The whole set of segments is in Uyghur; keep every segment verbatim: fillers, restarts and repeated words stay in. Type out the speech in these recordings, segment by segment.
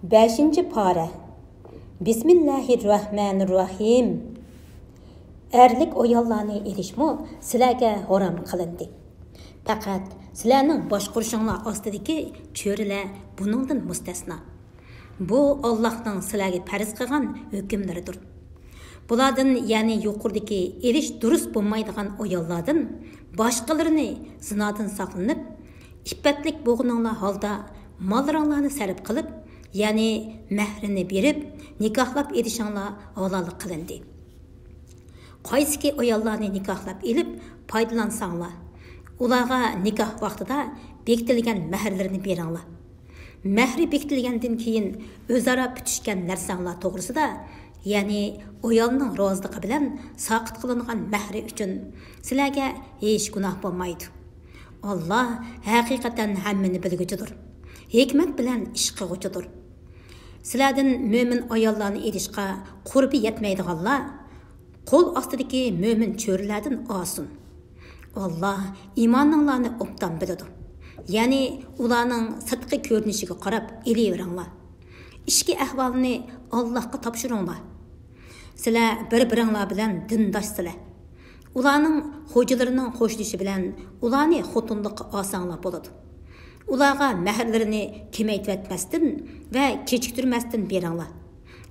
بەشىنچى پارە. بىسمىللاھىررەھمانىررەھىم. ئەرلىك ئاياللارنى ئېلىشمۇ سىلەرگە ھارام قىلىندى. پەقەت سىلەرنىڭ باشقۇرۇشۇڭلار ئاستىدىكى چۆرىلەر بۇنىڭدىن مۇستەسنا. بۇ ئاللاھنىڭ سىلەرگە پەرز قىلغان ھۆكۈملىرىدۇر. بۇلاردىن، يەنى يۇقىرىدىكى ئېلىش دۇرۇس بولمايدىغان ئاياللاردىن باشقىلىرىنى زىنادىن ساقلىنىپ، ئىپپەتلىك بولغىنىڭلار ھالدا ماللىرىڭلارنى سەرپ قىلىپ، يەنى مەھرىنى بېرىپ، نىكاھلاپ ئېلىشىڭلار ھالال قىلىندى. قايسىكى ئاياللارنى نىكاھلاپ ئېلىپ پايدىلانساڭلار، ئۇلارغا نىكاھ ۋاقتىدا بېكىتىلگەن مەھىرلىرىنى بېرىڭلار. مەھرى بېكىتىلگەندىن كېيىن ئۆزئارا پۈتۈشكەن نەرسەڭلار توغرىسىدا، يەنى ئايالنىڭ رازىلىقى بىلەن ساقىت قىلىنغان مەھرى ئۈچۈن سىلەرگە ھېچ گۇناھ بولمايدۇ. ئاللا ھەقىقەتەن ھەممىنى بىلگۈچىدۇر، ھېكمەت بىلەن ئىش قىلغۇچىدۇر. سىلەردىن مۆمىن ئاياللارنى ئېلىشقا قۇربى يەتمەيدىغانلار قول ئاستىدىكى مۆمىن چۆرىلەردىن ئالسۇن. ئاللا ئىمانىڭلارنى ئوبدان بىلىدۇ. يەنى ئۇلارنىڭ سىرتقى كۆرۈنۈشىگە قاراپ ئېلىۋېرىڭلار. ئىچكى ئەھۋالىنى ئاللاھقا تاپشۇرۇڭلار. سىلەر بىر-بىرىڭلار بىلەن دىنداشسىلەر. ئۇلارنىڭ خوجىلىرىنىڭ قوشۇلۇشى بىلەن ئۇلارنى خوتۇنلۇققا ئالساڭلار بولىدۇ. ئۇلارغا مەھىرلىرىنى كېمەيتىۋەتمەستىن ۋە كېچىكتۈرمەستىن بېرىڭلار.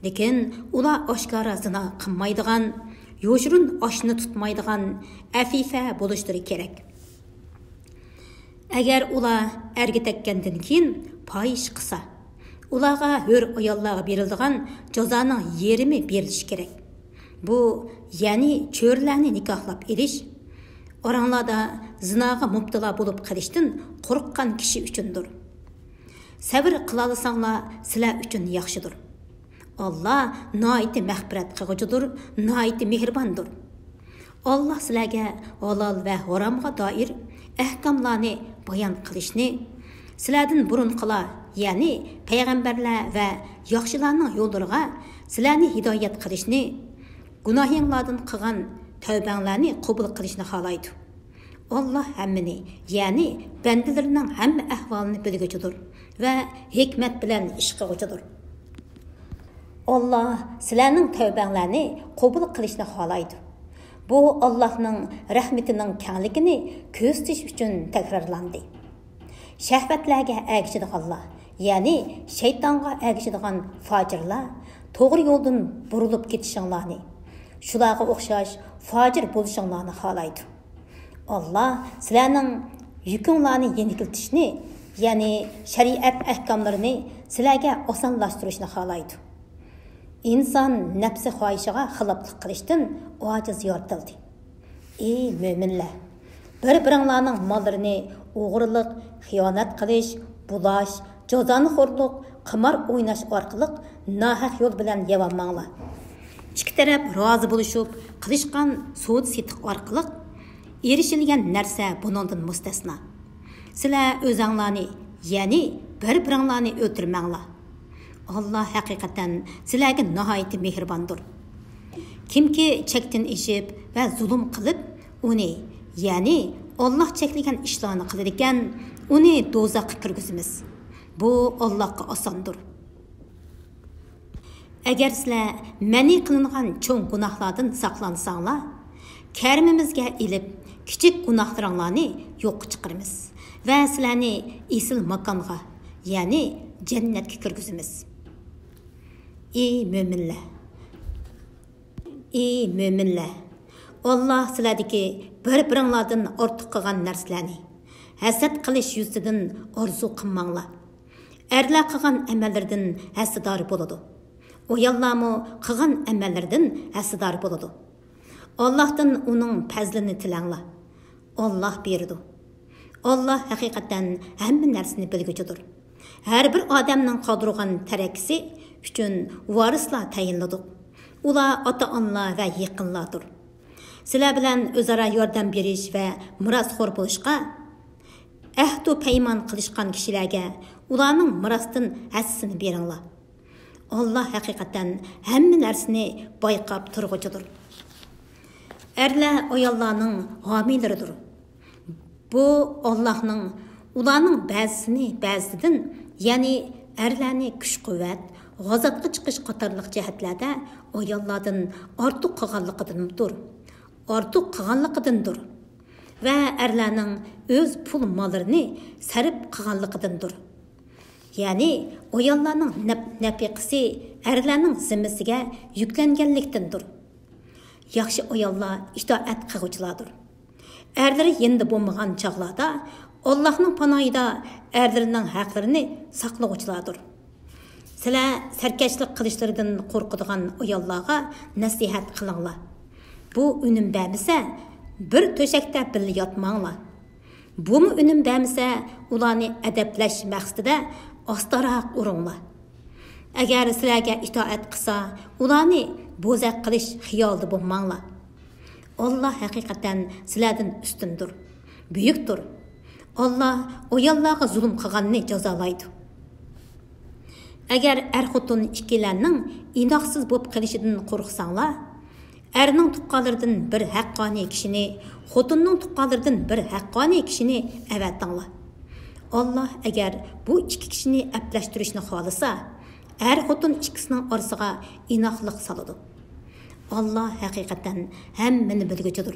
لېكىن ئۇلار ئاشكارا زىنا قىلمايدىغان، يوشۇرۇن ئاشنا تۇتمايدىغان ئەفىفە بولۇشلىرى كېرەك. ئەگەر ئۇلار ئەرگە تەگكەندىن كېيىن پاھىشە قىلسا، ئۇلارغا ھۆر ئاياللارغا بېرىلىدىغان جازانىڭ يېرىمى بېرىلىشى كېرەك. بۇ، يەنى چۆرىلەرنى نىكاھلاپ ئېلىش، ئاراڭلاردا زىناغا مۇپتىلا بولۇپ قېلىشتىن قورققان كىشى ئۈچۈندۇر. سەۋر قىلالىساڭلار، سىلەر ئۈچۈن ياخشىدۇر. ئاللا ناھايىتى مەغپىرەت قىلغۇچىدۇر، ناھايىتى مېھرىباندۇر. ئاللا سىلەرگە ھالال ۋە ھارامغا دائىر ئەھكاملارنى بايان قىلىشنى، سىلەردىن بۇرۇنقىلار، يەنى پەيغەمبەرلەر ۋە ياخشىلارنىڭ يوللىرىغا سىلەرنى ھىدايەت قىلىشنى، گۇناھىڭلاردىن قىلغان تەۋبەڭلارنى قوبۇل قىلىشنى خالايدۇ. ئاللا ھەممىنى، يەنى بەندىلىرىنىڭ ھەممە ئەھۋالىنى بىلگۈچىدۇر ۋە ھېكمەت بىلەن ئىش قىلغۇچىدۇر. ئاللا سىلەرنىڭ تەۋبەڭلارنى قوبۇل قىلىشنى خالايدۇ. بۇ ئاللانىڭ رەھمىتىنىڭ كەڭلىكىنى كۆرسىتىش ئۈچۈن تەكرارلاندى. شەھۋەتلەرگە ئەگىشىدىغانلار، يەنى شەيتانغا ئەگىشىدىغان فاجىرلار توغرا يولدىن بۇرۇلۇپ كېتىشىڭلارنى، شۇلارغا ئوخشاش فاجىر بولۇشۇڭلارنى خالايدۇ. ئاللا سىلەرنىڭ يۈكۈڭلارنى يېنىكلىتىشنى، يەنى شەرىئەت ئەھكاملىرىنى سىلەرگە ئاسانلاشتۇرۇشنى خالايدۇ. ئىنسان نەپسى خاھىشىغا خىلاپلىق قىلىشتىن ئاجىز يارىتىلدى. ئى مۆمىنلەر! بىر-بىرىڭلارنىڭ ماللىرىنى ئوغرىلىق، خىيانەت قىلىش، بۇلاش، جازانىخورلۇق، قىمار ئويناش ئارقىلىق ناھەق يول بىلەن يەۋالماڭلار. ئىككى تەرەپ رازى بولۇشۇپ قىلىشقان سودا-سېتىق ئارقىلىق ئېرىشىلگەن نەرسە بۇنىڭدىن مۇستەسنا. سىلەر ئۆزەڭلارنى، يەنى بىر-بىرىڭلارنى ئۆلتۈرمەڭلار. ئاللا ھەقىقەتەن سىلەرگە ناھايىتى مېھرىباندۇر. كىمكى چەكتىن ئېشىپ ۋە زۇلۇم قىلىپ، ئۇنى، يەنى ئاللا چەكلىگەن ئىشلارنى قىلىدىكەن، ئۇنى دوزاخقا كىرگۈزىمىز. بۇ ئاللاغا ئاساندۇر. ئەگەر سىلەر مەنئى قىلىنغان چوڭ گۇناھلاردىن ساقلانساڭلار، كەرىمىمىزگە ئېلىپ، كىچىك گۇناھلىرىڭلارنى يوققا چىقىرىمىز ۋە سىلەرنى ئېسىل ماكانغا، يەنى جەننەتكە كىرگۈزىمىز. ئى مۆمىنلەر! ئى مۆمىنلەر! ئاللا سىلەردىكى بىر-بىرىڭلاردىن ئارتۇق قىلغان نەرسىلەرنى ھەسەت قىلىش يۈزىسىدىن ئارزۇ قىلماڭلار. ئەرلەر قىلغان ئەمەللىرىدىن ھەسسىدار بولىدۇ. ئاياللارمۇ قىلغان ئەمەللىرىدىن ھەسسىدار بولىدۇ. ئاللاھتىن ئۇنىڭ پەزلىنى تىلەڭلار. ئاللاھ بېرىدۇ. ئاللاھ ھەقىقەتەن ھەممە نەرسىنى بىلگۈچىدۇر. ھەر بىر ئادەمنىڭ قالدۇرغان تەرىكىسى ئۈچۈن ۋارىسلار تەيىنلىدۇق. ئۇلار ئاتا-ئانىلار ۋە يېقىنلاردۇر. سىلەر بىلەن ئۆزئارا ياردەم بېرىش ۋە مىراسخور بولۇشقا، ئەھدۇ پەيمان قىلىشقان كىشىلەرگە ئۇلارنىڭ مىراستىن ھەسسىسىنى بېرىڭلار. ئاللاھ ھەقىقەتەن ھەممە نەرسىنى بايقاپ تۇرغۇچىدۇر. ئەرلەر ئاياللارنىڭ ھامىيلىرىدۇر. بۇ ئاللاھنىڭ ئۇلارنىڭ بەزىسىنى بەزىسىدىن، يەنى ئەرلەرنى كۈچ-قۇۋۋەت، غازاتقا چىقىش قاتارلىق جەھەتلەردە ئاياللاردىن ئارتۇق قىلغانلىقىدىندۇر. ئارتۇق قىلغانلىقىدىندۇر. ۋە ئەرلەرنىڭ ئۆز پۇل ماللىرىنى سەرپ قىلغانلىقىدىندۇر. يەنى ئاياللارنىڭ نەپ-، نەپىقىسى ئەرلەرنىڭ زىممىسىگە يۈكلەنگەنلىكتىندۇر. ياخشى ئاياللار ئىتائەت قىلغۇچىلاردۇر. ئەرلىرى يېنىدا بولمىغان چاغلاردا ئاللاھنىڭ پاناھىدا ئەرلىرىنىڭ ھەقلىرىنى ساقلىغۇچىلاردۇر. سىلەر سەركەشلىك قىلىشلىرىدىن قورقىدىغان ئاياللارغا نەسىھەت قىلىڭلار. بۇ ئۈنۈم بەرمىسە، بىر تۆشەكتە بىللە ياتماڭلار. بۇمۇ ئۈنۈم بەرمىسە، ئۇلارنى ئەدەپلەش مەقسىتىدە ئاستاراق ئۇرۇڭلار. ئەگەر سىلەرگە ئىتائەت قىلسا، ئۇلارنى بوزەك قىلىش خىيالىدا بولماڭلار. ئاللا ھەقىقەتەن سىلەردىن ئۈستۈندۇر، بۈيۈكتۇر. ئاللا ئاياللارغا زۇلۇم قىلغاننى جازالايدۇ. ئەگەر ئەر-خوتۇن ئىككىلەننىڭ ئىناقسىز بولۇپ قېلىشىدىن قورقساڭلار، ئەرنىڭ تۇغقانلىرىدىن بىر ھەققانىي كىشىنى، خوتۇننىڭ تۇغقانلىرىدىن بىر ھەققانىي كىشىنى ئەۋەتىڭلار. ئاللا ئەگەر بۇ ئىككى كىشىنى ئەپلەشتۈرۈشنى خالىسا، ئەر-خوتۇن ئىككىسىنىڭ ئارىسىغا ئىناقلىق سالىدۇ. ئاللا ھەقىقەتەن ھەممىنى بىلگۈچىدۇر،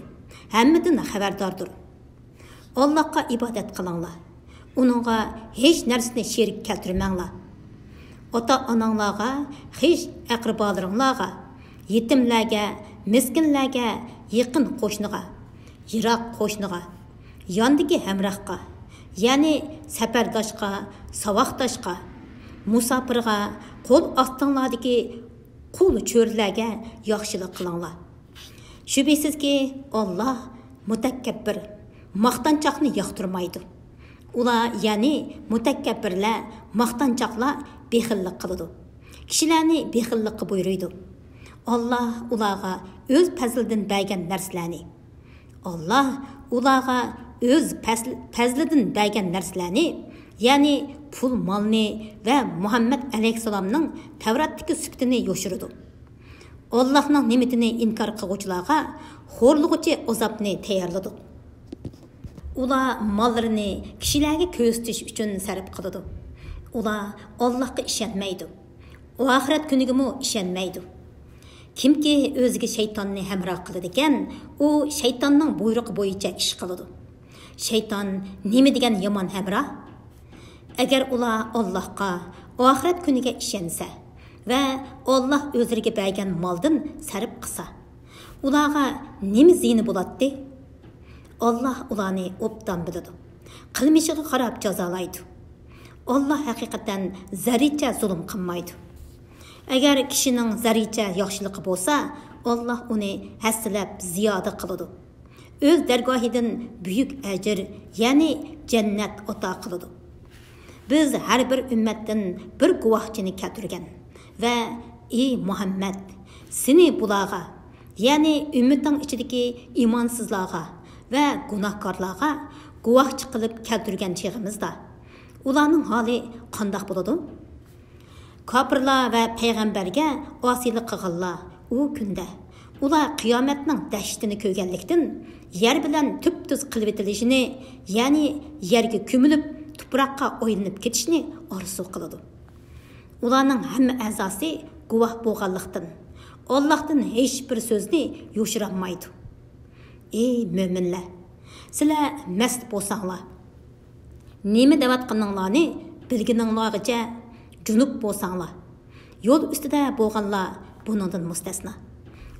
ھەممىدىن خەۋەرداردۇر. ئاللاھقا ئىبادەت قىلىڭلار. ئۇنىڭغا ھېچ نەرسىنى شېرىك كەلتۈرمەڭلار. ئاتا-ئاناڭلارغا، خىش-ئەقرىبالىرىڭلارغا، يېتىملەرگە، مىسكىنلەرگە، يېقىن قوشنىغا، يىراق قوشنىغا، ياندىكى ھەمراھقا، يەنى سەپەرداشقا، ساۋاقداشقا، مۇساپىرغا، قول ئاستىڭلاردىكى قۇل چۆرىلەرگە ياخشىلىق قىلىڭلار. شۈبھىسىزكى، ئاللا مۇتەكەببىر، ماختانچاقنى ياقتۇرمايدۇ. ئۇلار، يەنى مۇتەكەببىرلەر، ماختانچاقلار بېخىللىق قىلىدۇ. كىشىلەرنى بېخىللىققا بۇيرۇيدۇ. ئاللا ئۇلارغا ئۆز پەزلىدىن بەرگەن نەرسىلەرنى، ئاللا ئۇلارغا ئۆز پەزل-، پەزلىدىن بەرگەن نەرسىلەرنى، يەنى پۇل مالنى ۋە مۇھەممەد ئەلەيھىسسالامنىڭ تەۋراتتىكى سۈپىتىنى يوشۇرىدۇ. ئاللاھنىڭ نېمىتىنى ئىنكار قىلغۇچىلارغا خورلىغۇچى ئازابنى تەييارلىدۇق. ئۇلار ماللىرىنى كىشىلەرگە كۆرسىتىش ئۈچۈن سەرپ قىلىدۇ. ئۇلار ئاللاھقا ئىشەنمەيدۇ. ئۇ ئاخىرەت كۈنىگىمۇ ئىشەنمەيدۇ. كىمكى ئۆزىگە شەيتاننى ھەمراھ قىلىدىكەن، ئۇ شەيتاننىڭ بۇيرۇقى بويىچە ئىش قىلىدۇ. شەيتان نېمە دېگەن يامان ھەمراھ؟ ئەگەر ئۇلار ئاللاھقا، ئاخىرەت كۈنىگە ئىشەنسە ۋە ئاللاھ ئۆزلىرىگە بەرگەن مالدىن سەرپ قىلسا، ئۇلارغا نېمە زىيىنى بولاتتى؟ ئاللاھ ئۇلارنى ئوبدان بىلىدۇ. قىلمىشىغا قاراپ جازالايدۇ. ئاللاھ ھەقىقەتەن زەررىچە زۇلۇم قىلمايدۇ. ئەگەر كىشىنىڭ زەررىچە ياخشىلىقى بولسا، ئاللاھ ئۇنى ھەسسىلەپ زىيادە قىلىدۇ. ئۆز دەرگاھىدىن بۈيۈك ئەجىر، يەنى جەننەت ئاتا قىلىدۇ. بىز ھەر بىر ئۈممەتتىن بىر گۇۋاھچىنى كەلتۈرگەن ۋە، ئى مۇھەممەد، سېنى بۇلارغا، يەنى ئۈممىتىڭ ئىچىدىكى ئىمانسىزلارغا ۋە گۇناھكارلارغا گۇۋاھچى قىلىپ كەلتۈرگەن چېغىمىزدا، ئۇلارنىڭ ھالى قانداق بولىدۇ؟ كاپىرلار ۋە پەيغەمبەرگە ئاسىيلىق قىلغانلار ئۇ كۈندە، ئۇلار قىيامەتنىڭ دەھشىتىنى كۆرگەنلىكتىن، يەر بىلەن تۈپتۈز قىلىۋېتىلىشىنى، يەنى يەرگە كۆمۈلۈپ، تۇپراققا ئايلىنىپ كېتىشنى ئارزۇ قىلىدۇ. ئۇلارنىڭ ھەممە ئەزاسى گۇۋاھ بولغانلىقتىن، ئاللاھتىن ھېچبىر سۆزنى يوشۇرالمايدۇ. ئى مۆمىنلەر! سىلەر مەست بولساڭلار، نېمە دەۋاتقىنىڭلارنى بىلگىنىڭلارغىچە جۇنۇپ بولساڭلار، يول ئۈستىدە بولغانلار بۇنىڭدىن مۇستەسنا.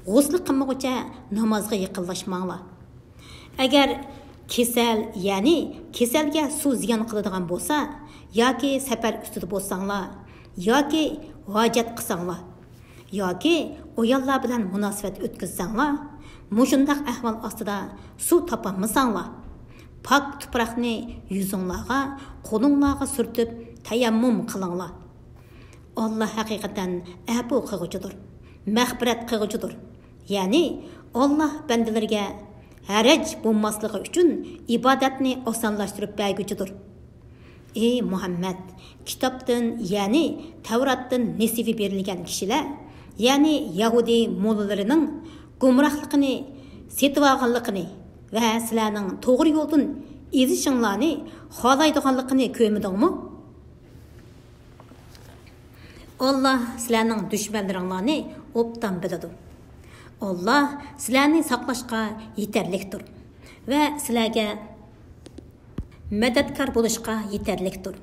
غۇسلى قىلمىغۇچە نامازغا يېقىنلاشماڭلار. ئەگەر كېسەل، يەنى كېسەلگە سۇ زىيان قىلىدىغان بولسا، ياكى سەپەر ئۈستىدە بولساڭلار، ياكى ھاجەت قىلساڭلار، ياكى ئاياللار بىلەن مۇناسىۋەت ئۆتكۈزسەڭلار، مۇشۇنداق ئەھۋال ئاستىدا سۇ تاپالمىساڭلار، پاك تۇپراقنى يۈزۈڭلارغا، قولۇڭلارغا سۈرتۈپ تەيەممۇم قىلىڭلار. ئاللا ھەقىقەتەن ئەپۇ قىلغۇچىدۇر، مەغپىرەت قىلغۇچىدۇر. يەنى ئاللا بەندىلىرىگە ھەرەج بولماسلىقى ئۈچۈن ئىبادەتنى ئاسانلاشتۇرۇپ بەرگۈچىدۇر. ئى مۇھەممەد، كىتابتىن، يەنى تەۋراتتىن نېسىۋى بېرىلگەن كىشىلەر، يەنى يەھۇدىي موللىلىرىنىڭ گۇمراھلىقىنى سېتىۋالغانلىقىنى ۋە سىلەرنىڭ توغرا يولدىن ئېزىشىڭلارنى خالايدىغانلىقىنى كۆرمىدىڭمۇ؟ ئاللا سىلەرنىڭ دۈشمەنلىرىڭلارنى ئوبدان بىلىدۇ. ئاللا سىلەرنى ساقلاشقا يېتەرلىكتۇر ۋە سىلەرگە مەدەتكار بولۇشقا يېتەرلىكتۇر.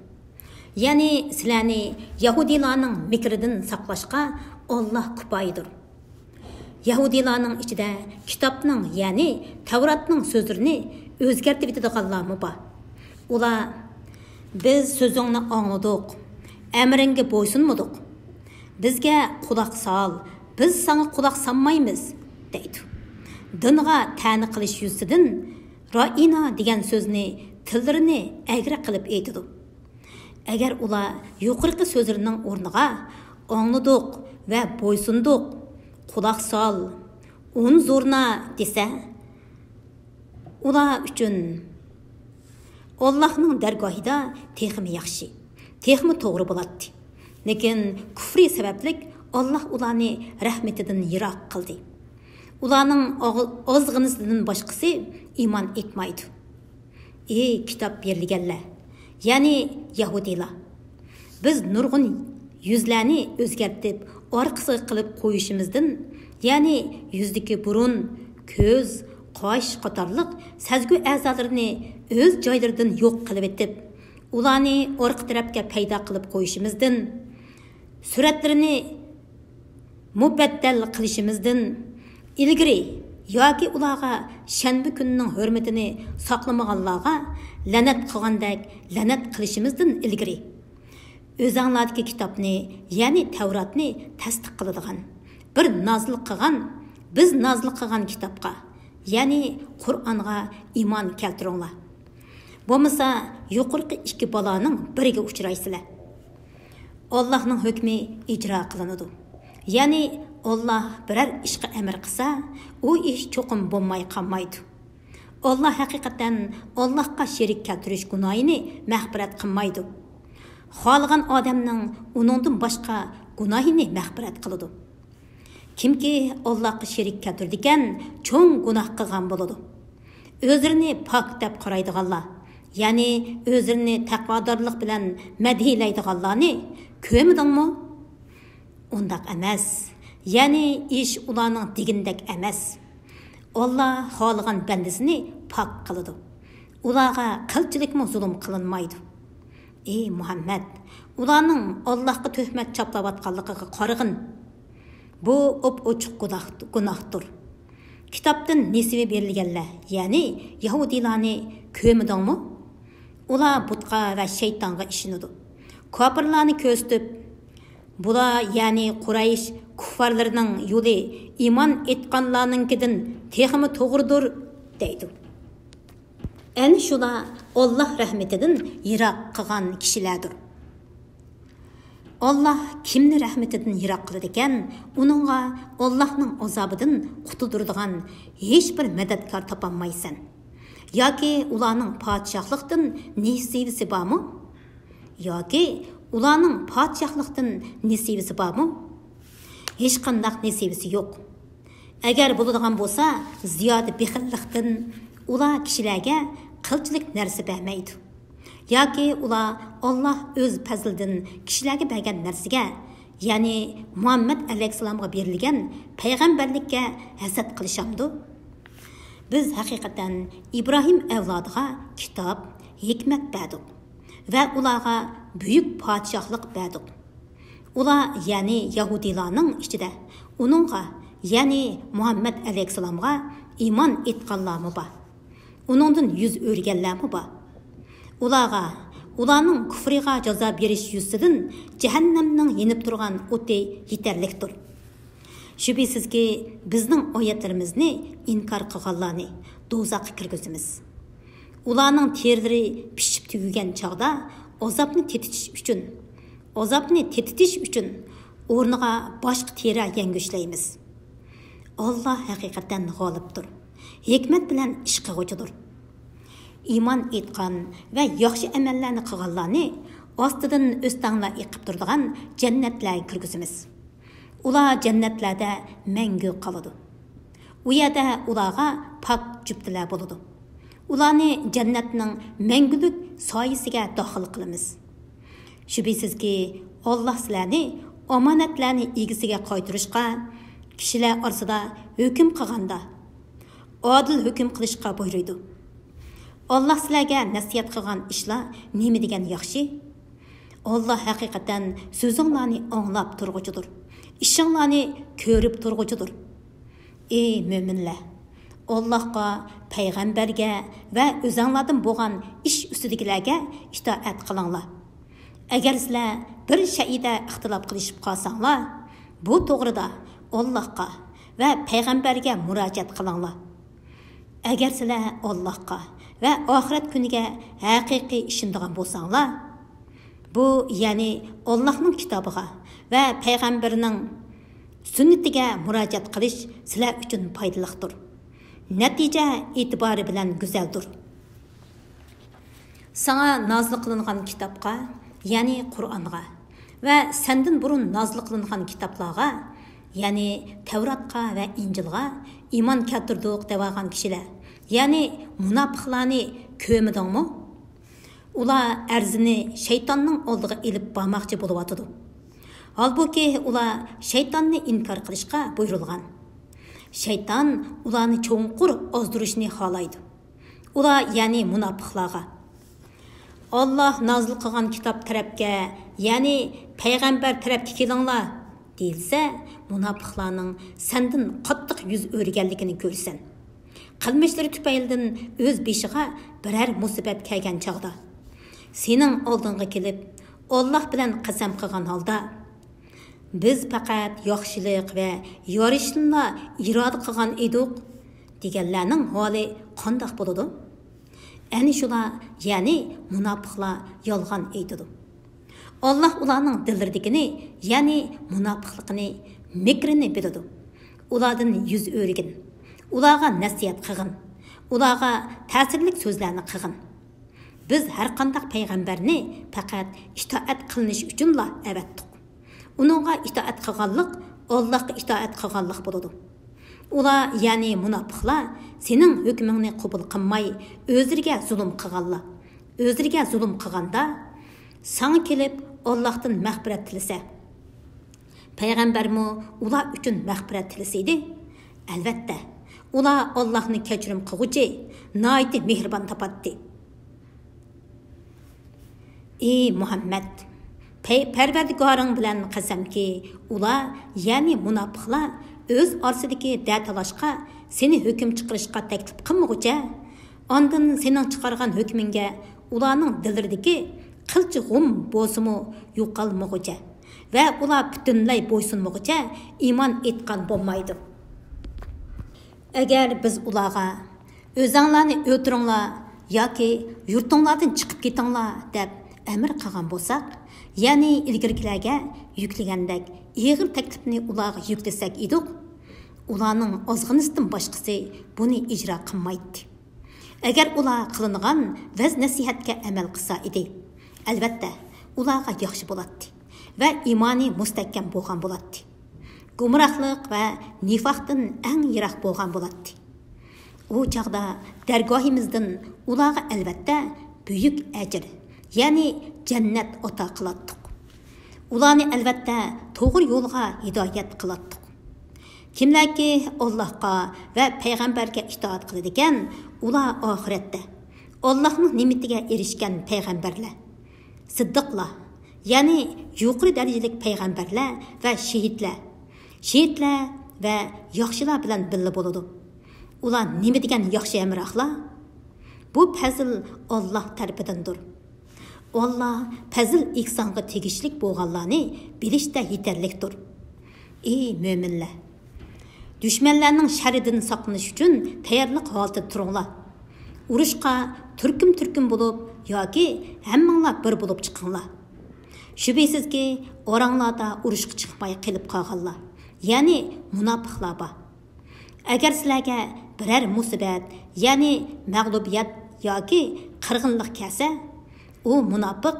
يەنى سىلەرنى يەھۇدىيلارنىڭ مىكرىدىن ساقلاشقا ئاللا كۇپايىدۇر. يەھۇدىيلارنىڭ ئىچىدە كىتابنىڭ، يەنى تەۋراتنىڭ سۆزلىرىنى ئۆزگەرتىۋېتىدىغانلارمۇ بار. ئۇلار، «بىز سۆزۈڭنى ئاڭلىدۇق، ئەمرىڭگە بويسۇنمىدۇق. بىزگە قۇلاق سال، بىز ساڭا قۇلاق سالمايمىز» دەيدۇ. دىنغا تەنە قىلىش يۈزىسىدىن رائىنا دېگەن سۆزنى تىللىرىنى ئەگرى قىلىپ ئېيتىدۇ. ئەگەر ئۇلار يۇقىرىقى سۆزلىرىنىڭ ئورنىغا «ئاڭلىدۇق ۋە بويسۇندۇق، قۇلاق سال، ئۇنزۇرنا» دېسە، ئۇلار ئۈچۈن ئاللاھنىڭ دەرگاھىدا تېخىمۇ ياخشى، تېخىمۇ توغرا بولاتتى. لېكىن كۇفرى سەۋەبلىك ئاللاھ ئۇلارنى رەھمىتىدىن يىراق قىلدى. ئۇلارنىڭ ئاغ-، ئازغىنىسىدىن باشقىسى ئىمان ئېيتمايدۇ. ئى كىتاب بېرىلگەنلەر، يەنى يەھۇدىيلار! بىز نۇرغۇن يۈزلەرنى ئۆزگەرتىپ، ئارقىسىغا قىلىپ قويۇشىمىزدىن، يەنى يۈزدىكى بۇرۇن، كۆز، قاش قاتارلىق سەزگۈ ئەزالىرىنى ئۆز جايلىرىدىن يوق قىلىۋېتىپ، ئۇلارنى ئارقا تەرەپكە پەيدا قىلىپ قويۇشىمىزدىن، سۈرەتلىرىنى مۇبەددەل قىلىشىمىزدىن ئىلگىرى ياكى ئۇلارغا شەنبە كۈنىنىڭ ھۆرمىتىنى ساقلىمىغانلارغا لەنەت قىلغاندەك لەنەت قىلىشىمىزدىن ئىلگىرى، ئۆزەڭلاردىكى كىتابنى، يەنى تەۋراتنى تەستىق قىلىدىغان، بىر نازىل قىلغان، بىز نازىل قىلغان كىتابقا، يەنى قۇرئانغا ئىمان كەلتۈرۈڭلار. بولمىسا يۇقىرىقى ئىككى بالانىڭ بىرىگە ئۇچرايسىلەر. ئاللاھنىڭ ھۆكمى ئىجرا قىلىنىدۇ. يەنى ئاللاھ بىرەر ئىشقا ئەمر قىلسا، ئۇ ئىش چوقۇم بولماي قالمايدۇ. ئاللاھ ھەقىقەتەن ئاللاھقا شېرىك كەلتۈرۈش گۇناھىنى مەغپىرەت قىلمايدۇ. خالىغان ئادەمنىڭ ئۇنىڭدىن باشقا گۇناھىنى مەغپىرەت قىلىدۇ. كىمكى ئاللاھقا شېرىك كەلتۈرىدىكەن، چوڭ گۇناھ قىلغان بولىدۇ. ئۆزلىرىنى پاك دەپ قارايدىغانلار، يەنى ئۆزلىرىنى تەقۋادارلىق بىلەن مەدھىيلەيدىغانلارنى كۆرمىدىڭمۇ؟ ئۇنداق ئەمەس. يەنى ئىش ئۇلارنىڭ دېگىنىدەك ئەمەس. ئاللاھ خالىغان بەندىسىنى پاك قىلىدۇ. ئۇلارغا قىلچىلىكمۇ زۇلۇم قىلىنمايدۇ. ئى مۇھەممەد، ئۇلارنىڭ ئاللاھقا تۆھمەت چاپلاۋاتقانلىقىغا قارىغىن. بۇ ئوپئوچۇق گۇناھ-، گۇناھتۇر. كىتابتىن نېسىۋى بېرىلگەنلەر، يەنى يەھۇدىيلارنى كۆرمىدىڭمۇ؟ ئۇلار بۇتقا ۋە شەيتانغا ئىشىنىدۇ. كاپىرلارنى كۆرسىتىپ، «بۇلار، يەنى قۇرەيش كۇففارلىرىنىڭ يولى ئىمان ئېيتقانلارنىڭكىدىن تېخىمۇ توغرىدۇر» دەيدۇ. ئەنە شۇلار ئاللاھ رەھمىتىدىن يىراق قىلغان كىشىلەردۇر. ئاللاھ كىمنى رەھمىتىدىن يىراق قىلىدىكەن، ئۇنىڭغا ئاللاھنىڭ ئازابىدىن قۇتۇلدۇرىدىغان ھېچبىر مەدەتكار تاپالمايسەن. ياكى ئۇلارنىڭ پادىشاھلىقتىن نېسىۋىسى بارمۇ؟ ياكى ئۇلارنىڭ پادىشاھلىقتىن نېسىۋىسى بارمۇ؟ ھېچقانداق نېسىۋىسى يوق. ئەگەر بولىدىغان بولسا، زىيادە بېخىللىقتىن ئۇلار كىشىلەرگە قىلچىلىك نەرسە بەرمەيدۇ. ياكى ئۇلار ئاللاھ ئۆز پەزلىدىن كىشىلەرگە بەرگەن نەرسىگە، يەنى مۇھەممەد ئەلەيھىسسالامغا بېرىلگەن پەيغەمبەرلىككە ھەسەت قىلىشامدۇ؟ بىز ھەقىقەتەن ئىبراھىم ئەۋلادىغا كىتاب، ھېكمەت بەردۇق ۋە ئۇلارغا بۈيۈك پادىشاھلىق بەردۇق. ئۇلار، يەنى يەھۇدىيلارنىڭ ئىچىدە ئۇنىڭغا، يەنى مۇھەممەد ئەلەيھىسسالامغا ئىمان ئېيتقانلارمۇ بار. ئۇنىڭدىن يۈز ئۆرۈگەنلەرمۇ بار. ئۇلارغا، ئۇلارنىڭ كۇفرىغا جازا بېرىش يۈزىسىدىن جەھەننەمنىڭ يېنىپ تۇرغان ئوتى يېتەرلىكتۇر. شۈبھىسىزكى، بىزنىڭ ئايەتلىرىمىزنى ئىنكار قىلغانلارنى دوزاخقا كىرگۈزىمىز. ئۇلارنىڭ تېرىلىرى پىشىپ تۈگىگەن چاغدا ئازابنى تېتىتىش ئۈچۈن، ئازابنى تېتىتىش ئۈچۈن ئورنىغا باشقا تېرە يەڭگۈشلەيمىز. ئاللاھ ھەقىقەتەن غالىبتۇر، ھېكمەت بىلەن ئىش قىلغۇچىدۇر. ئىمان ئېيتقان ۋە ياخشى ئەمەللەرنى قىلغانلارنى ئاستىدىن ئۆستەڭلار ئېقىپ تۇرىدىغان جەننەتلەرگە كىرگۈزىمىز. ئۇلار جەننەتلەردە مەڭگۈ قالىدۇ. ئۇ يەردە ئۇلارغا پاك جۈپتىلەر بولىدۇ. ئۇلارنى جەننەتنىڭ مەڭگۈلۈك سايىسىگە داخىل قىلىمىز. شۈبھىسىزكى، ئاللاھ سىلەرنى ئامانەتلەرنى ئىگىسىگە قايتۇرۇشقا، كىشىلەر ئارىسىدا ھۆكۈم قىلغاندا، ئادىل ھۆكۈم قىلىشقا بۇيرۇيدۇ. ئاللاھ سىلەرگە نەسىھەت قىلغان ئىشلار نېمە دېگەن ياخشى؟ ئاللاھ ھەقىقەتەن سۆزۈڭلارنى ئاڭلاپ تۇرغۇچىدۇر، ئىشىڭلارنى كۆرۈپ تۇرغۇچىدۇر. ئى مۆمىنلەر! ئاللاھقا، پەيغەمبەرگە ۋە ئۆزەڭلاردىن بولغان ئىش ئۈستىدىكىلەرگە ئىتائەت قىلىڭلار. ئەگەر سىلەر بىر شەيئىدە ئىختىلاپ قىلىشىپ قالساڭلار، بۇ توغرىدا ئاللاھقا ۋە پەيغەمبەرگە مۇراجىئەت قىلىڭلار. ئەگەر سىلەر ئاللاھقا ۋە ئاخىرەت كۈنىگە ھەقىقىي ئىشىنىدىغان بولساڭلار، بۇ، يەنى ئاللاھنىڭ كىتابىغا ۋە پەيغەمبىرىنىڭ سۈننىتىگە مۇراجىئەت قىلىش سىلەر ئۈچۈن پايدىلىقتۇر. نەتىجە ئېتىبارى بىلەن گۈزەلدۇر. ساڭا نازىل قىلىنغان كىتابقا، يەنى قۇرئانغا ۋە سەندىن بۇرۇن نازىل قىلىنغان كىتابلارغا، يەنى تەۋراتقا ۋە ئىنجىلغا ئىمان كەلتۈردۇق دەۋالغان كىشىلەر، يەنى مۇناپىقلارنى كۆرمىدىڭمۇ؟ ئۇلار ئەرزىنى شەيتاننىڭ ئالدىغا ئېلىپ بارماقچى بولۇۋاتىدۇ. ھالبۇكى، ئۇلار شەيتاننى ئىنكار قىلىشقا بۇيرۇلغان. شەيتان ئۇلارنى چوڭقۇر ئازدۇرۇشنى خالايدۇ. ئۇلار، يەنى مۇناپىقلارغا، «ئاللاھ نازىل قىلغان كىتاب تەرەپكە، يەنى پەيغەمبەر تەرەپكە كېلىڭلار» دېيىلسە، مۇناپىقلارنىڭ سەندىن قاتتىق يۈز ئۆرۈگەنلىكىنى كۆرىسەن. قىلمىشلىرى تۈپەيلىدىن ئۆز بېشىغا بىرەر مۇسىبەت كەلگەن چاغدا، سېنىڭ ئالدىڭغا كېلىپ، ئاللاھ بىلەن قەسەم قىلغان ھالدا، «بىز پەقەت ياخشىلىق ۋە يارىشىنلا ئىرادە قىلغان ئىدۇق» دېگەنلەرنىڭ ھالى قانداق بولىدۇ؟ ئەنە شۇلار، يەنى مۇناپىقلار يالغان ئېيتىدۇ. ئاللاھ ئۇلارنىڭ دىللىرىدىكىنى، يەنى مۇناپىقلىقىنى، مىكرىنى بىلىدۇ. ئۇلاردىن يۈز ئۆرۈگىن. ئۇلارغا نەسىھەت قىلغىن. ئۇلارغا تەسىرلىك سۆزلەرنى قىلغىن. بىز ھەرقانداق پەيغەمبەرنى پەقەت ئىتائەت قىلىنىش ئۈچۈنلا ئەۋەتتۇق. ئۇنىڭغا ئىتائەت قىلغانلىق ئاللاھقا ئىتائەت قىلغانلىق بولىدۇ. ئۇلار، يەنى مۇناپىقلار، سېنىڭ ھۆكمۈڭنى قوبۇل قىلماي، ئۆزلىرىگە زۇلۇم قىلغانلار. ئۆزلىرىگە زۇلۇم قىلغاندا، ساڭا كېلىپ ئاللاھتىن مەغپىرەت تىلىسە، پەيغەمبەرمۇ ئۇلار ئۈچۈن مەغپىرەت تىلىسىدى. ئەلۋەتتە، ئۇلار ئاللاھنى كەچۈرۈم قىلغۇچى، ناھايىتى مېھرىبان تاپاتتى. ئى مۇھەممەد! پەي-، پەرۋەردىگارىڭ بىلەن قەسەمكى، ئۇلار، يەنى مۇناپىقلار، ئۆز ئارىسىدىكى دەتالاشقا سېنى ھۆكۈم چىقىرىشقا تەكلىپ قىلمىغۇچە، ئاندىن سېنىڭ چىقارغان ھۆكمۈڭگە ئۇلارنىڭ دىللىرىدىكى قىلچە غۇم بولسىمۇ يوقالمىغۇچە ۋە ئۇلار پۈتۈنلەي بويسۇنمىغۇچە ئىمان ئېيتقان بولمايدۇ. ئەگەر بىز ئۇلارغا، «ئۆزەڭلارنى ئۆلتۈرۈڭلار ياكى يۇرتۇڭلاردىن چىقىپ كېتىڭلار» دەپ ئەمىر قىلغان بولساق، يەنى ئىلگىرىكىلەرگە يۈكلىگەندەك ئېغىر تەكلىپنى ئۇلارغا يۈكلىسەك ئىدۇق، ئۇلارنىڭ ئازغىنىسىدىن باشقىسى بۇنى ئىجرا قىلمايتتى. ئەگەر ئۇلار قىلىنغان ۋەز-نەسىھەتكە ئەمەل قىلسا ئىدى، ئەلۋەتتە، ئۇلارغا ياخشى بولاتتى ۋە ئىمانى مۇستەھكەم بولغان بولاتتى. گۇمراھلىق ۋە نىفاقتىن ئەڭ يىراق بولغان بولاتتى. ئۇ چاغدا دەرگاھىمىزدىن ئۇلارغا ئەلۋەتتە بۈيۈك ئەجىر، يەنى جەننەت ئاتا قىلاتتۇق. ئۇلارنى ئەلۋەتتە توغرا يولغا ھىدايەت قىلاتتۇق. كىملەركى ئاللاھقا ۋە پەيغەمبەرگە ئىتائەت قىلىدىكەن، ئۇلار ئاخىرەتتە ئاللاھنىڭ نېمىتىگە ئېرىشكەن پەيغەمبەرلەر، سىددىقلار، يەنى يۇقىرى دەرىجىلىك پەيغەمبەرلەر ۋە شېھىتلەر، شېھىتلەر ۋە ياخشىلار بىلەن بىللە بولىدۇ. ئۇلار نېمە دېگەن ياخشى ھەمراھلار! بۇ پەزىل ئاللاھ تەرىپىدىندۇر. ئاللاھ پەزىل ئېھسانغا تېگىشلىك بولغانلارنى بىلىشتە يېتەرلىكتۇر. ئى مۆمىنلەر! دۈشمەنلەرنىڭ شەررىدىن ساقلىنىش ئۈچۈن تەييارلىق ھالىتىدە تۇرۇڭلار. ئۇرۇشقا تۈركۈم-تۈركۈم بولۇپ ياكى ھەممىڭلار بىر بولۇپ چىقىڭلار. شۈبھىسىزكى، ئاراڭلاردا ئۇرۇشقا چىقماي قېلىپ قالغانلار، يەنى مۇناپىقلار بار. ئەگەر سىلەرگە بىرەر مۇسىبەت، يەنى مەغلۇبىيەت ياكى قىرغىنلىق كەلسە، ئۇ مۇناپىق،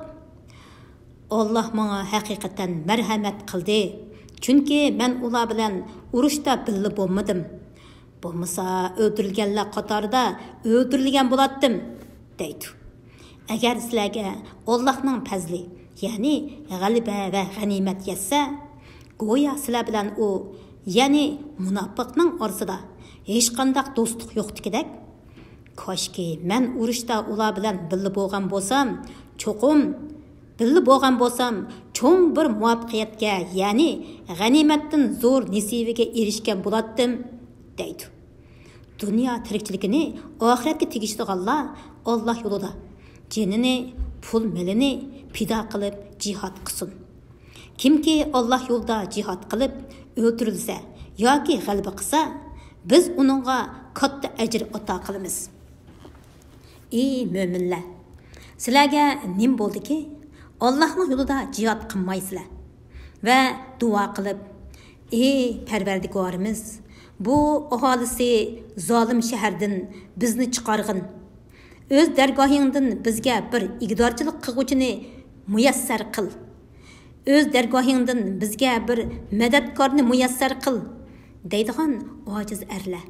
«ئاللاھ ماڭا ھەقىقەتەن مەرھەمەت قىلدى، چۈنكى مەن ئۇلار بىلەن ئۇرۇشتا بىللە بولمىدىم. بولمىسا ئۆلتۈرۈلگەنلەر قاتارىدا ئۆلتۈرۈلگەن بولاتتىم» دەيدۇ. ئەگەر سىلەرگە ئاللاھنىڭ پەزلى، يەنى غەلىبە ۋە غەنىيمەت يەتسە، گويا سىلەر بىلەن ئۇ، يەنى مۇناپىقنىڭ ئارىسىدا ھېچقانداق دوستلۇق يوقتىكىدەك. كاشكى مەن ئۇرۇشتا ئۇلار بىلەن بىللە بولغان بولسام، چوقۇم، بىللە بولغان بولسام، چوڭ بىر مۇۋەپپەقىيەتكە، يەنى غەنىيمەتتىن زور نېسىۋىگە ئېرىشكەن بولاتتىم، دەيدۇ. دۇنيا تىرىكچىلىكىنى ئاخىرەتكە تېگىشىدىغانلار ئاللا يولىدا جېنىنى، پۇل مېلىنى پىدا قىلىپ جىھاد قىلسۇن. كىمكى ئاللا يولىدا جىھاد قىلىپ ئۆلتۈرۈلسە ياكى غەلىبە قىلسا، بىز ئۇنىڭغا كاتتا ئەجىر ئاتا قىلىمىز. ئى مۆمىنلەر! سىلەرگە نېمە بولدىكى، ئاللاھنىڭ يولىدا جىھاد قىلمايسىلەر؟ ۋە دۇئا قىلىپ، ئى پەرۋەردىگارىمىز، بۇ ئاھالىسى زالىم شەھەردىن بىزنى چىقارغىن. ئۆز دەرگاھىڭدىن بىزگە بىر ئىگىدارچىلىق قىلغۇچىنى مۇيەسسەر قىل. ئۆز دەرگاھىڭدىن بىزگە بىر مەدەتكارنى مۇيەسسەر قىل، دەيدىغان ئاجىز ئەرلەر،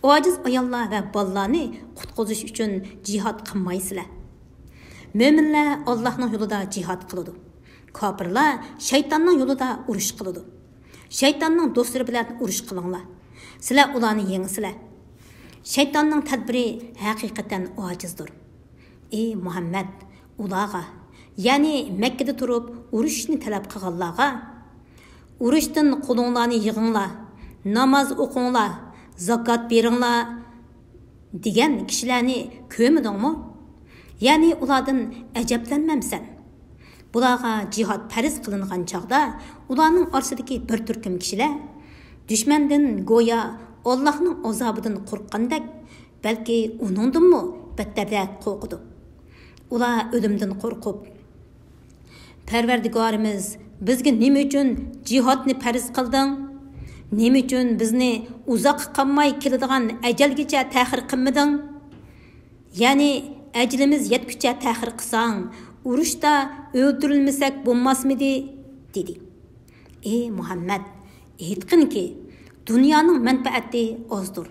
ئاجىز ئاياللار ۋە بالىلارنى قۇتقۇزۇش ئۈچۈن جىھاد قىلمايسىلەر. مۆمىنلەر ئاللاھنىڭ يولىدا جىھاد قىلىدۇ. كاپىرلار شەيتاننىڭ يولىدا ئۇرۇش قىلىدۇ. شەيتاننىڭ دوستلىرى بىلەن ئۇرۇش قىلىڭلار. سىلەر ئۇلارنى يېڭىسىلەر. شەيتاننىڭ تەدبىرى ھەقىقەتەن ئاجىزدۇر. ئى مۇھەممەد، ئۇلارغا، يەنى مەككىدە تۇرۇپ ئۇرۇشۇشنى تەلەپ قىلغانلارغا، ئۇرۇشتىن قولۇڭلارنى يىغىڭلار، ناماز ئوقۇڭلار، زاكات بېرىڭلار دېگەن كىشىلەرنى كۆرمىدىڭمۇ؟ يەنى ئۇلاردىن ئەجەبلەنمەمسەن؟ بۇلارغا جىھاد پەرز قىلىنغان چاغدا ئۇلارنىڭ ئارىسىدىكى بىر تۈركۈم كىشىلەر دۈشمەندىن گويا ئاللاھنىڭ ئازابىدىن قورققاندەك، بەلكى ئۇنىڭدىنمۇ بەتتەررەك قورقىدۇ. ئۇلار ئۆلۈمدىن قورقۇپ، پەرۋەردىگارىمىز، بىزگە نېمە ئۈچۈن جىھادنى پەرز قىلدىڭ؟ نېمە ئۈچۈن بىزنى ئۇزاققا قالماي كېلىدىغان ئەجەلگىچە تەخىر قىلمىدىڭ؟ يەنى ئەجىلىمىز يەتكۈچە تەخىر قىلساڭ، ئۇرۇشتا ئۆلتۈرۈلمىسەك بولماسمىدى؟ دېدى. ئى مۇھەممەد، ئېيتقىنكى، دۇنيانىڭ مەنپەئەتى ئازدۇر.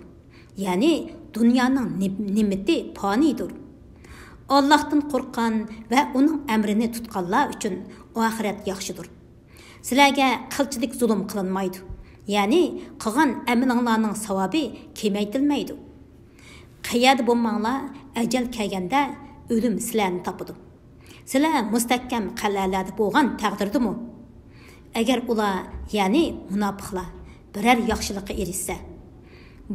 يەنى دۇنيانىڭ نىم-، نېمىتى پانىيدۇر. ئاللاھتىن قورققان ۋە ئۇنىڭ ئەمرىنى تۇتقانلار ئۈچۈن ئاخىرەت ياخشىدۇر. سىلەرگە قىلچىلىك زۇلۇم قىلىنمايدۇ. يەنى قىلغان ئەمىلىڭلارنىڭ ساۋابى كېمەيتىلمەيدۇ. قەيەردە بولماڭلار، ئەجەل كەلگەندە ئۆلۈم سىلەرنى تاپىدۇ. سىلەر مۇستەھكەم قەلئەلەردە بولغان تەقدىردىمۇ؟ ئەگەر ئۇلار، يەنى مۇناپىقلار، بىرەر ياخشىلىققا ئېرىشسە،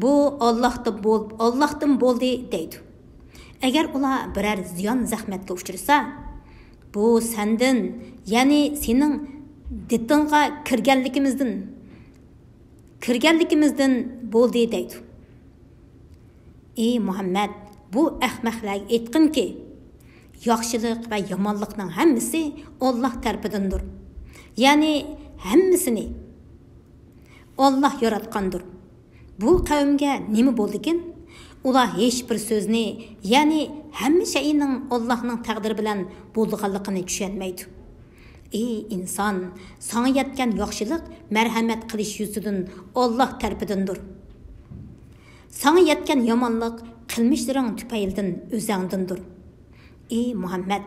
بۇ ئاللاھتىن بول-، ئاللاھتىن بولدى دەيدۇ. ئەگەر ئۇلار بىرەر زىيان زەخمەتكە ئۇچرىسا، بۇ سەندىن، يەنى سېنىڭ دېتىڭغا كىرگەنلىكىمىزدىن، كىرگەنلىكىمىزدىن بولدى دەيدۇ. ئى مۇھەممەد، بۇ ئەخمەقلەرگە ئېيتقىنكى، ياخشىلىق ۋە يامانلىقنىڭ ھەممىسى ئاللاھ تەرىپىدىندۇر. يەنى ھەممىسىنى ئاللاھ ياراتقاندۇر. بۇ قەۋمگە نېمە بولدىكىن؟ ئۇلار ھېچ بىر سۆزنى، يەنى ھەممە شەيئىنىڭ ئاللاھنىڭ تەقدىرى بىلەن بولىدىغانلىقىنى چۈشەنمەيدۇ. ئى ئىنسان، ساڭا يەتكەن ياخشىلىق مەرھەمەت قىلىش يۈزىسىدىن ئاللاھ تەرىپىدىندۇر. ساڭا يەتكەن يامانلىق قىلمىشلىرىڭ تۈپەيلىدىن ئۆزەڭدىندۇر. ئى مۇھەممەد،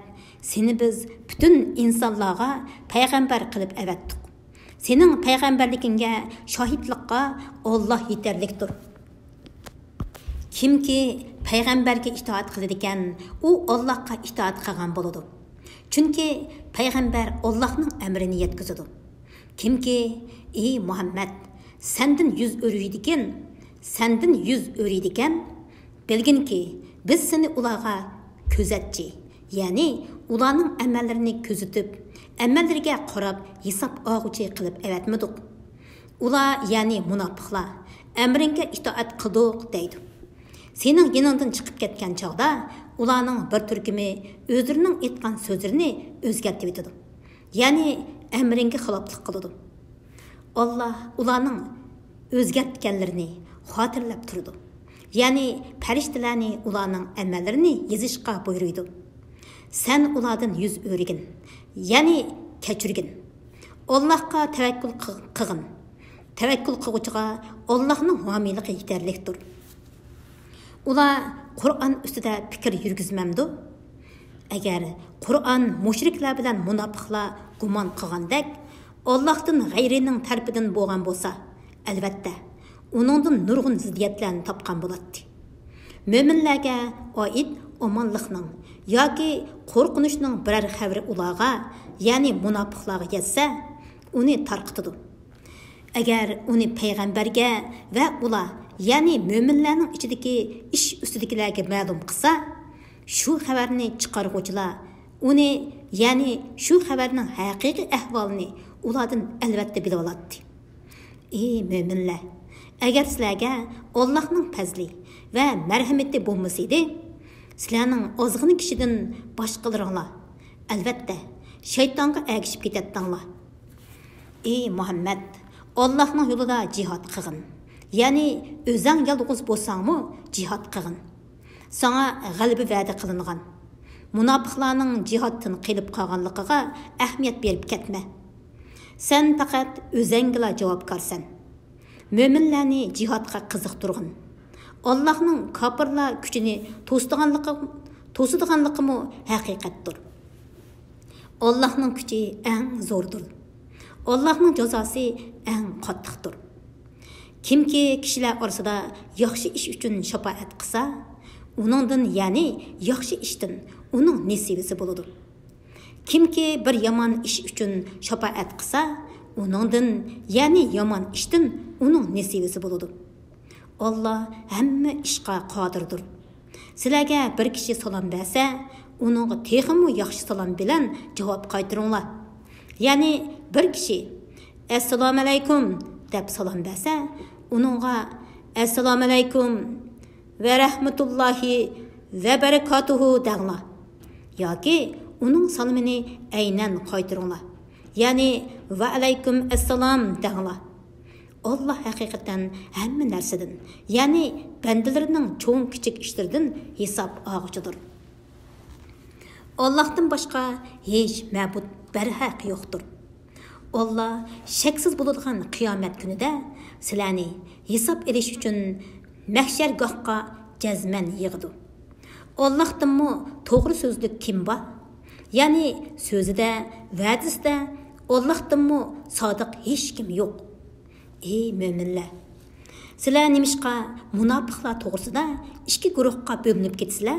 سېنى بىز پۈتۈن ئىنسانلارغا پەيغەمبەر قىلىپ ئەۋەتتۇق. سېنىڭ پەيغەمبەرلىكىڭگە شاھىتلىققا ئاللاھ يېتەرلىكتۇر. كىمكى پەيغەمبەرگە ئىتائەت قىلىدىكەن، ئۇ ئاللاھقا ئىتائەت قىلغان بولىدۇ. چۈنكى پەيغەمبەر ئاللاھنىڭ ئەمرىنى يەتكۈزىدۇ. كىمكى، ئى مۇھەممەد، سەندىن يۈز ئۆرۈيدىكەن، سەندىن يۈز ئۆرۈيدىكەن، بىلگىنكى، بىز سېنى ئۇلارغا كۆزەتچى، يەنى ئۇلارنىڭ ئەمەللىرىنى كۆزىتىپ، ئەمەللىرىگە قاراپ ھېساب ئالغۇچى قىلىپ ئەۋەتمىدۇق. ئۇلار، يەنى مۇناپىقلار، ئەمرىڭگە ئىتائەت قىلدۇق دەيدۇ. سېنىڭ يېنىڭدىن چىقىپ كەتكەن چاغدا ئۇلارنىڭ بىر تۈركۈمى ئۆزلىرىنىڭ ئېيتقان سۆزلىرىنى ئۆزگەرتىۋېتىدۇ. يەنى ئەمرىڭگە خىلاپلىق قىلىدۇ. ئاللاھ ئۇلارنىڭ ئۆزگەرتكەنلىرىنى خاتىرىلەپ تۇرىدۇ. يەنى پەرىشتىلەرنى ئۇلارنىڭ ئەمەللىرىنى يېزىشقا بۇيرۇيدۇ. سەن ئۇلاردىن يۈز ئۆرۈگىن، يەنى كەچۈرگىن. ئاللاھقا تەۋەككۈل قىغ-، قىغىن. تەۋەككۈل قىغۇچىغا ئاللاھنىڭ ھامىيلىقى يېتەرلىكتۇر. ئۇلار قۇرئان ئۈستىدە پىكىر يۈرگۈزمەمدۇ؟ ئەگەر قۇرئان مۇشرىكلار بىلەن مۇناپىقلار گۇمان قىلغاندەك، ئاللاھتىن غەيرىنىڭ تەرىپىدىن بولغان بولسا، ئەلۋەتتە، ئۇنىڭدىن نۇرغۇن زىددىيەتلەرنى تاپقان بولاتتى. مۆمىنلەرگە ئائىت ئامانلىقنىڭ ياكى قورقۇنچنىڭ بىرەر خەۋىرى ئۇلارغا، يەنى مۇناپىقلارغا يەتسە، ئۇنى تارقىتىدۇ. ئەگەر ئۇنى پەيغەمبەرگە ۋە ئۇلار، يەنى مۆمىنلەرنىڭ ئىچىدىكى ئىش ئۈستىدىكىلەرگە مەلۇم قىلسا، شۇ خەۋەرنى چىقارغۇچىلار ئۇنى، يەنى شۇ خەۋەرنىڭ ھەقىقىي ئەھۋالىنى ئۇلاردىن ئەلۋەتتە بىلىۋالاتتى. ئى مۆمىنلەر! ئەگەر سىلەرگە ئاللاھنىڭ پەزلى ۋە مەرھىمىتى بولمىسىدى، سىلەرنىڭ ئازغىنە كىشىدىن باشقىلىرىڭلار، ئەلۋەتتە، شەيتانغا ئەگىشىپ كېتەتتىڭلار. ئى مۇھەممەد، ئاللاھنىڭ يولىدا جىھاد قىلغىن. يەنى ئۆزەڭ يالغۇز بولساڭمۇ جىھاد قىلغىن. ساڭا غەلىبە ۋەدە قىلىنغان. مۇناپىقلارنىڭ جىھادتىن قېلىپ قالغانلىقىغا ئەھمىيەت بېرىپ كەتمە. سەن پەقەت ئۆزەڭگىلا جاۋابكارسەن. مۆمىنلەرنى جىھادقا قىزىقتۇرغىن. ئاللاھنىڭ كاپىرلار كۈچىنى توسىدىغانلىقى، توسىدىغانلىقىمۇ ھەقىقەتتۇر. ئاللاھنىڭ كۈچى ئەڭ زوردۇر. ئاللاھنىڭ جازاسى ئەڭ قاتتىقتۇر. كىمكى كىشىلەر ئارىسىدا ياخشى ئىش ئۈچۈن شاپائەت قىلسا، ئۇنىڭدىن، يەنى ياخشى ئىشتىن ئۇنىڭ نېسىۋىسى بولىدۇ. كىمكى بىر يامان ئىش ئۈچۈن شاپائەت قىلسا، ئۇنىڭدىن، يەنى يامان ئىشتىن ئۇنىڭ نېسىۋىسى بولىدۇ. ئاللا ھەممە ئىشقا قادىردۇر. سىلەرگە بىر كىشى سالام بەرسە، ئۇنىڭغا تېخىمۇ ياخشى سالام بىلەن جاۋاب قايتۇرۇڭلار. يەنى بىر كىشى «ئەسسالامۇئەلەيكۇم» دەپ سالام بەرسە، ئۇنىڭغا «ئەسسالامۇئەلەيكۇم ۋە رەھمەتۇللاھى ۋە بەرىكاتۇھۇ» دەڭلار. ياكى ئۇنىڭ سالىمىنى ئەينەن قايتۇرۇڭلار. يەنى «ۋەئەلەيكۇم ئەسسالام» دەڭلار. ئاللا ھەقىقەتەن ھەممە نەرسىدىن، يەنى بەندىلىرىنىڭ چوڭ كىچىك ئىشلىرىدىن ھېساب ئالغۇچىدۇر. ئاللاھتىن باشقا ھېچ مەبۇد بەرھەق يوقتۇر. ئاللا شەكسىز بولىدىغان قىيامەت كۈنىدە سىلەرنى ھېساب ئېلىش ئۈچۈن مەھشەرگاھقا جەزمەن يىغىدۇ. ئاللاھتىنمۇ توغرا سۆزلۈك كىم بار؟ يەنى سۆزىدە، ۋەدىسىدە ئاللاھتىنمۇ سادىق ھېچكىم يوق. ئى مۆمىنلەر! سىلەر نېمىشقا مۇناپىقلار توغرىسىدا ئىككى گۇرۇھقا بۆلۈنۈپ كېتىسىلەر؟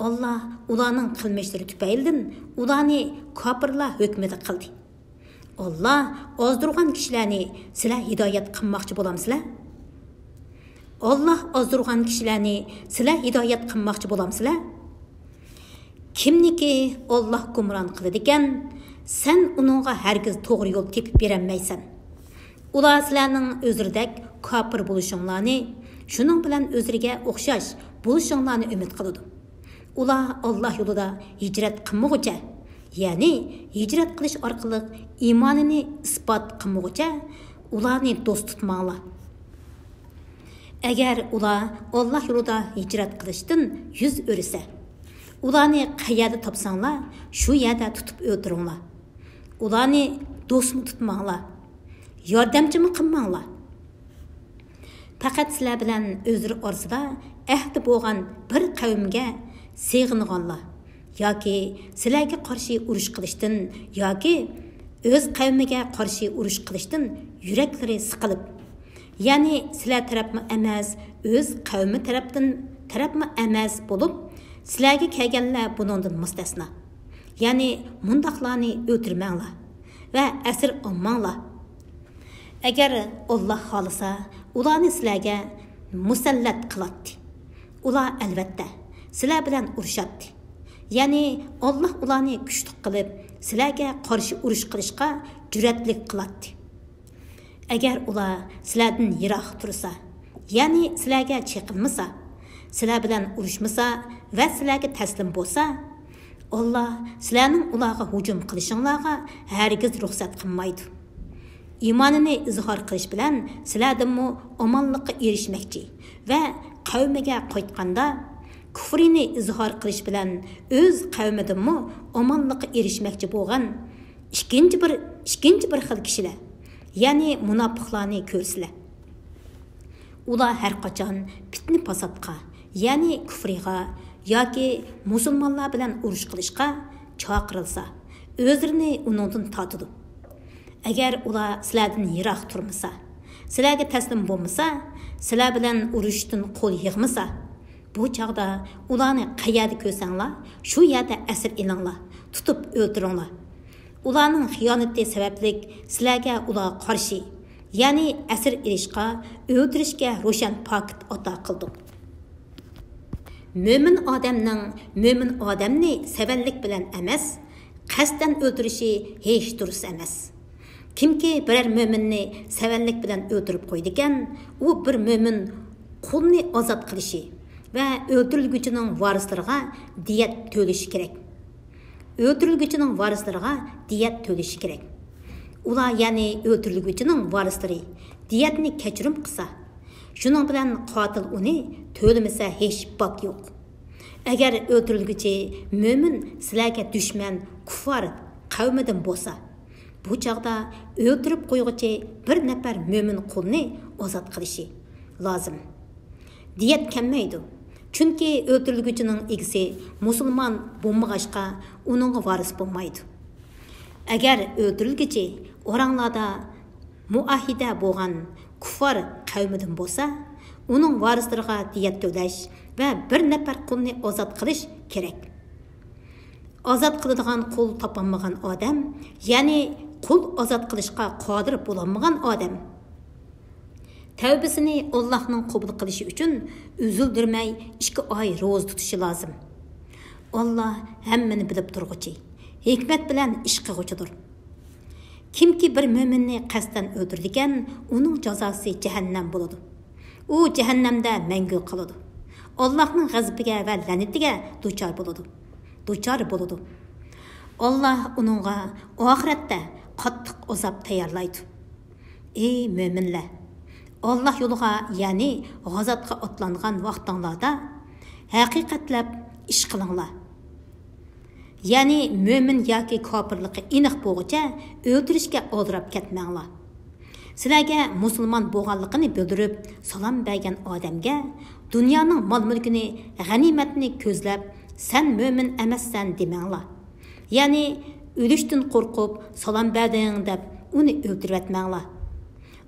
ئاللا ئۇلارنىڭ قىلمىشلىرى تۈپەيلىدىن ئۇلارنى كاپىرلار ھۆكمىدە قىلدى. ئاللا ئازدۇرغان كىشىلەرنى سىلەر ھىدايەت قىلماقچى بولامسىلەر؟ ئاللا ئازدۇرغان كىشىلەرنى سىلەر ھىدايەت قىلماقچى بولامسىلەر؟ كىمنىكى ئاللا گۇمران قىلىدىكەن، سەن ئۇنىڭغا ھەرگىز توغرا يول تېپىپ بېرەلمەيسەن. ئۇلار سىلەرنىڭ ئۆزلىرىدەك كاپىر بولۇشۇڭلارنى، شۇنىڭ بىلەن ئۆزلىرىگە ئوخشاش بولۇشۇڭلارنى ئۈمىد قىلىدۇ. ئۇلار ئاللا يولىدا ھىجرەت قىلمىغۇچە، يەنى ھىجرەت قىلىش ئارقىلىق ئىمانىنى ئىسپات قىلمىغۇچە، ئۇلارنى دوست تۇتماڭلار. ئەگەر ئۇلار ئاللا يولىدا ھىجرەت قىلىشتىن يۈز ئۆرۈسە، ئۇلارنى قەيەردە تاپساڭلار، شۇ يەردە تۇتۇپ ئۆلتۈرۈڭلار. ئۇلارنى دوستمۇ تۇتماڭلار، ياردەمچىمۇ قىلماڭلار. پەقەت سىلەر بىلەن ئۆزلىرى ئارىسىدا ئەھدى بولغان بىر قەۋمگە سېغىنغانلار ياكى سىلەرگە قارشى ئۇرۇش قىلىشتىن ياكى ئۆز قەۋمىگە قارشى ئۇرۇش قىلىشتىن يۈرەكلىرى سىقىلىپ، يەنى سىلەر تەرەپمۇ ئەمەس، ئۆز قەۋمى تەرەپتىن، تەرەپمۇ ئەمەس بولۇپ، سىلەرگە كەلگەنلەر بۇنىڭدىن مۇستەسنا. يەنى مۇنداقلارنى ئۆلتۈرمەڭلار ۋە ئەسىر ئالماڭلار. ئەگەر ئاللا خالىسا، ئۇلارنى سىلەرگە مۇسەللەت قىلاتتى. ئۇلار، ئەلۋەتتە، سىلەر بىلەن ئۇرۇشاتتى. يەنى ئاللا ئۇلارنى كۈچلۈك قىلىپ، سىلەرگە قارشى ئۇرۇش قىلىشقا جۈرئەتلىك قىلاتتى. ئەگەر ئۇلار سىلەردىن يىراق تۇرسا، يەنى سىلەرگە چېقىلمىسا، سىلەر بىلەن ئۇرۇشمىسا ۋە سىلەرگە تەسلىم بولسا، ئاللا سىلەرنىڭ ئۇلارغا ھۇجۇم قىلىشىڭلارغا ھەرگىز رۇخسەت قىلمايدۇ. ئىمانىنى ئىزھار قىلىش بىلەن سىلەردىنمۇ ئامانلىققا ئېرىشمەكچى ۋە قەۋمىگە قايتقاندا، كۇفرىنى ئىزھار قىلىش بىلەن ئۆز قەۋمىدىنمۇ ئامانلىققا ئېرىشمەكچى بولغان ئىككىنچى بىر، ئىككىنچى بىر خىل كىشىلەر، يەنى مۇناپىقلارنى كۆرسىلە. ئۇلار ھەر قاچان پىتنە-پاساتقا، يەنى كۇفرىغا ياكى مۇسۇلمانلار بىلەن ئۇرۇش قىلىشقا چاقىرىلسا، ئۆزلىرىنى ئۇنىڭدىن تارتىدۇ. ئەگەر ئۇلار سىلەردىن يىراق تۇرمىسا، سىلەرگە تەسلىم بولمىسا، سىلەر بىلەن ئۇرۇشۇشتىن قول يىغمىسا، بۇ چاغدا ئۇلارنى قەيەردە كۆرسەڭلار، شۇ يەردە ئەسىر ئېلىڭلار، تۇتۇپ ئۆلتۈرۈڭلار. ئۇلارنىڭ خىيانىتى سەۋەبلىك سىلەرگە ئۇلار قارشى، يەنى ئەسىر ئېلىشقا، ئۆلتۈرۈشكە روشەن پاكىت ئاتا قىلدۇق. مۆمىن ئادەمنىڭ مۆمىن ئادەمنى سەۋەنلىك بىلەن ئەمەس، قەستەن ئۆلتۈرۈشى ھېچ دۇرۇس ئەمەس. كىمكى بىرەر مۆمىننى سەۋەنلىك بىلەن ئۆلتۈرۈپ قويىدىكەن، ئۇ بىر مۆمىن قۇلنى ئازاد قىلىشى ۋە ئۆلتۈرۈلگۈچىنىڭ ۋارىسلىرىغا دىيەت تۆلىشى كېرەك. ئۆلتۈرۈلگۈچىنىڭ ۋارىسلىرىغا دىيەت تۆلىشى كېرەك. ئۇلار، يەنى ئۆلتۈرۈلگۈچىنىڭ ۋارىسلىرى دىيەتنى كەچۈرۈم قىلسا، شۇنىڭ بىلەن قاتىل ئۇنى تۆلىمىسە ھېچ باك يوق. ئەگەر ئۆلتۈرۈلگۈچى مۆمىن سىلەرگە دۈشمەن، كۇففار قەۋمىدىن بولسا، بۇ چاغدا ئۆلتۈرۈپ قويغۇچى بىر نەپەر مۆمىن قۇلنى ئازاد قىلىشى لازىم. دىيەت كەلمەيدۇ. چۈنكى ئۆلتۈرۈلگۈچىنىڭ ئىگىسى مۇسۇلمان بولمىغاچقا، ئۇنىڭغا ۋارىس بولمايدۇ. ئەگەر ئۆلتۈرۈلگۈچى ئوراڭلاردا مۇئاھىدە بولغان كۇففار قەۋمىدىن بولسا، ئۇنىڭ ۋارىسلىرىغا دىيەت تۆلەش ۋە بىر نەپەر قۇلنى ئازاد قىلىش كېرەك. ئازاد قىلىدىغان قۇل تاپالمىغان ئادەم، يەنى قۇل ئازاد قىلىشقا قادىر بولالمىغان ئادەم، تەۋبىسىنى ئاللاھنىڭ قوبۇل قىلىشى ئۈچۈن ئۈزۈلدۈرمەي ئىككى ئاي روزا تۇتۇشى لازىم. ئاللاھ ھەممىنى بىلىپ تۇرغۇچى، ھېكمەت بىلەن ئىش قىلغۇچىدۇر. كىمكى بىر مۆمىننى قەستەن ئۆلتۈرىدىكەن، ئۇنىڭ جازاسى جەھەننەم بولىدۇ. ئۇ جەھەننەمدە مەڭگۈ قالىدۇ. ئاللاھنىڭ غەزىپىگە ۋە لەنىتىگە دۇچار بولىدۇ. دۇچار بولىدۇ. ئاللاھ ئۇنىڭغا ئاخىرەتتە قاتتىق ئازاب تەييارلايدۇ. ئەي مۆمىنلەر! ئاللاھ يولىغا، يەنى غازاتقا ئاتلانغان ۋاقتىڭلاردا ھەقىقەتلەپ ئىش قىلىڭلار. يەنى مۆمىن ياكى كاپىرلىقى ئېنىق بولغۇچە ئۆلتۈرۈشكە ئالدىراپ كەتمەڭلار. سىلەرگە مۇسۇلمان بولغانلىقىنى بىلدۈرۈپ سالام بەرگەن ئادەمگە دۇنيانىڭ مال-مۈلكىنى، غەنىيمەتنى كۆزلەپ، سەن مۆمىن ئەمەسسەن دېمەڭلار. يەنى ئۆلۈشتىن قورقۇپ سالام بەردىڭ دەپ ئۇنى ئۆلتۈرۈۋەتمەڭلار.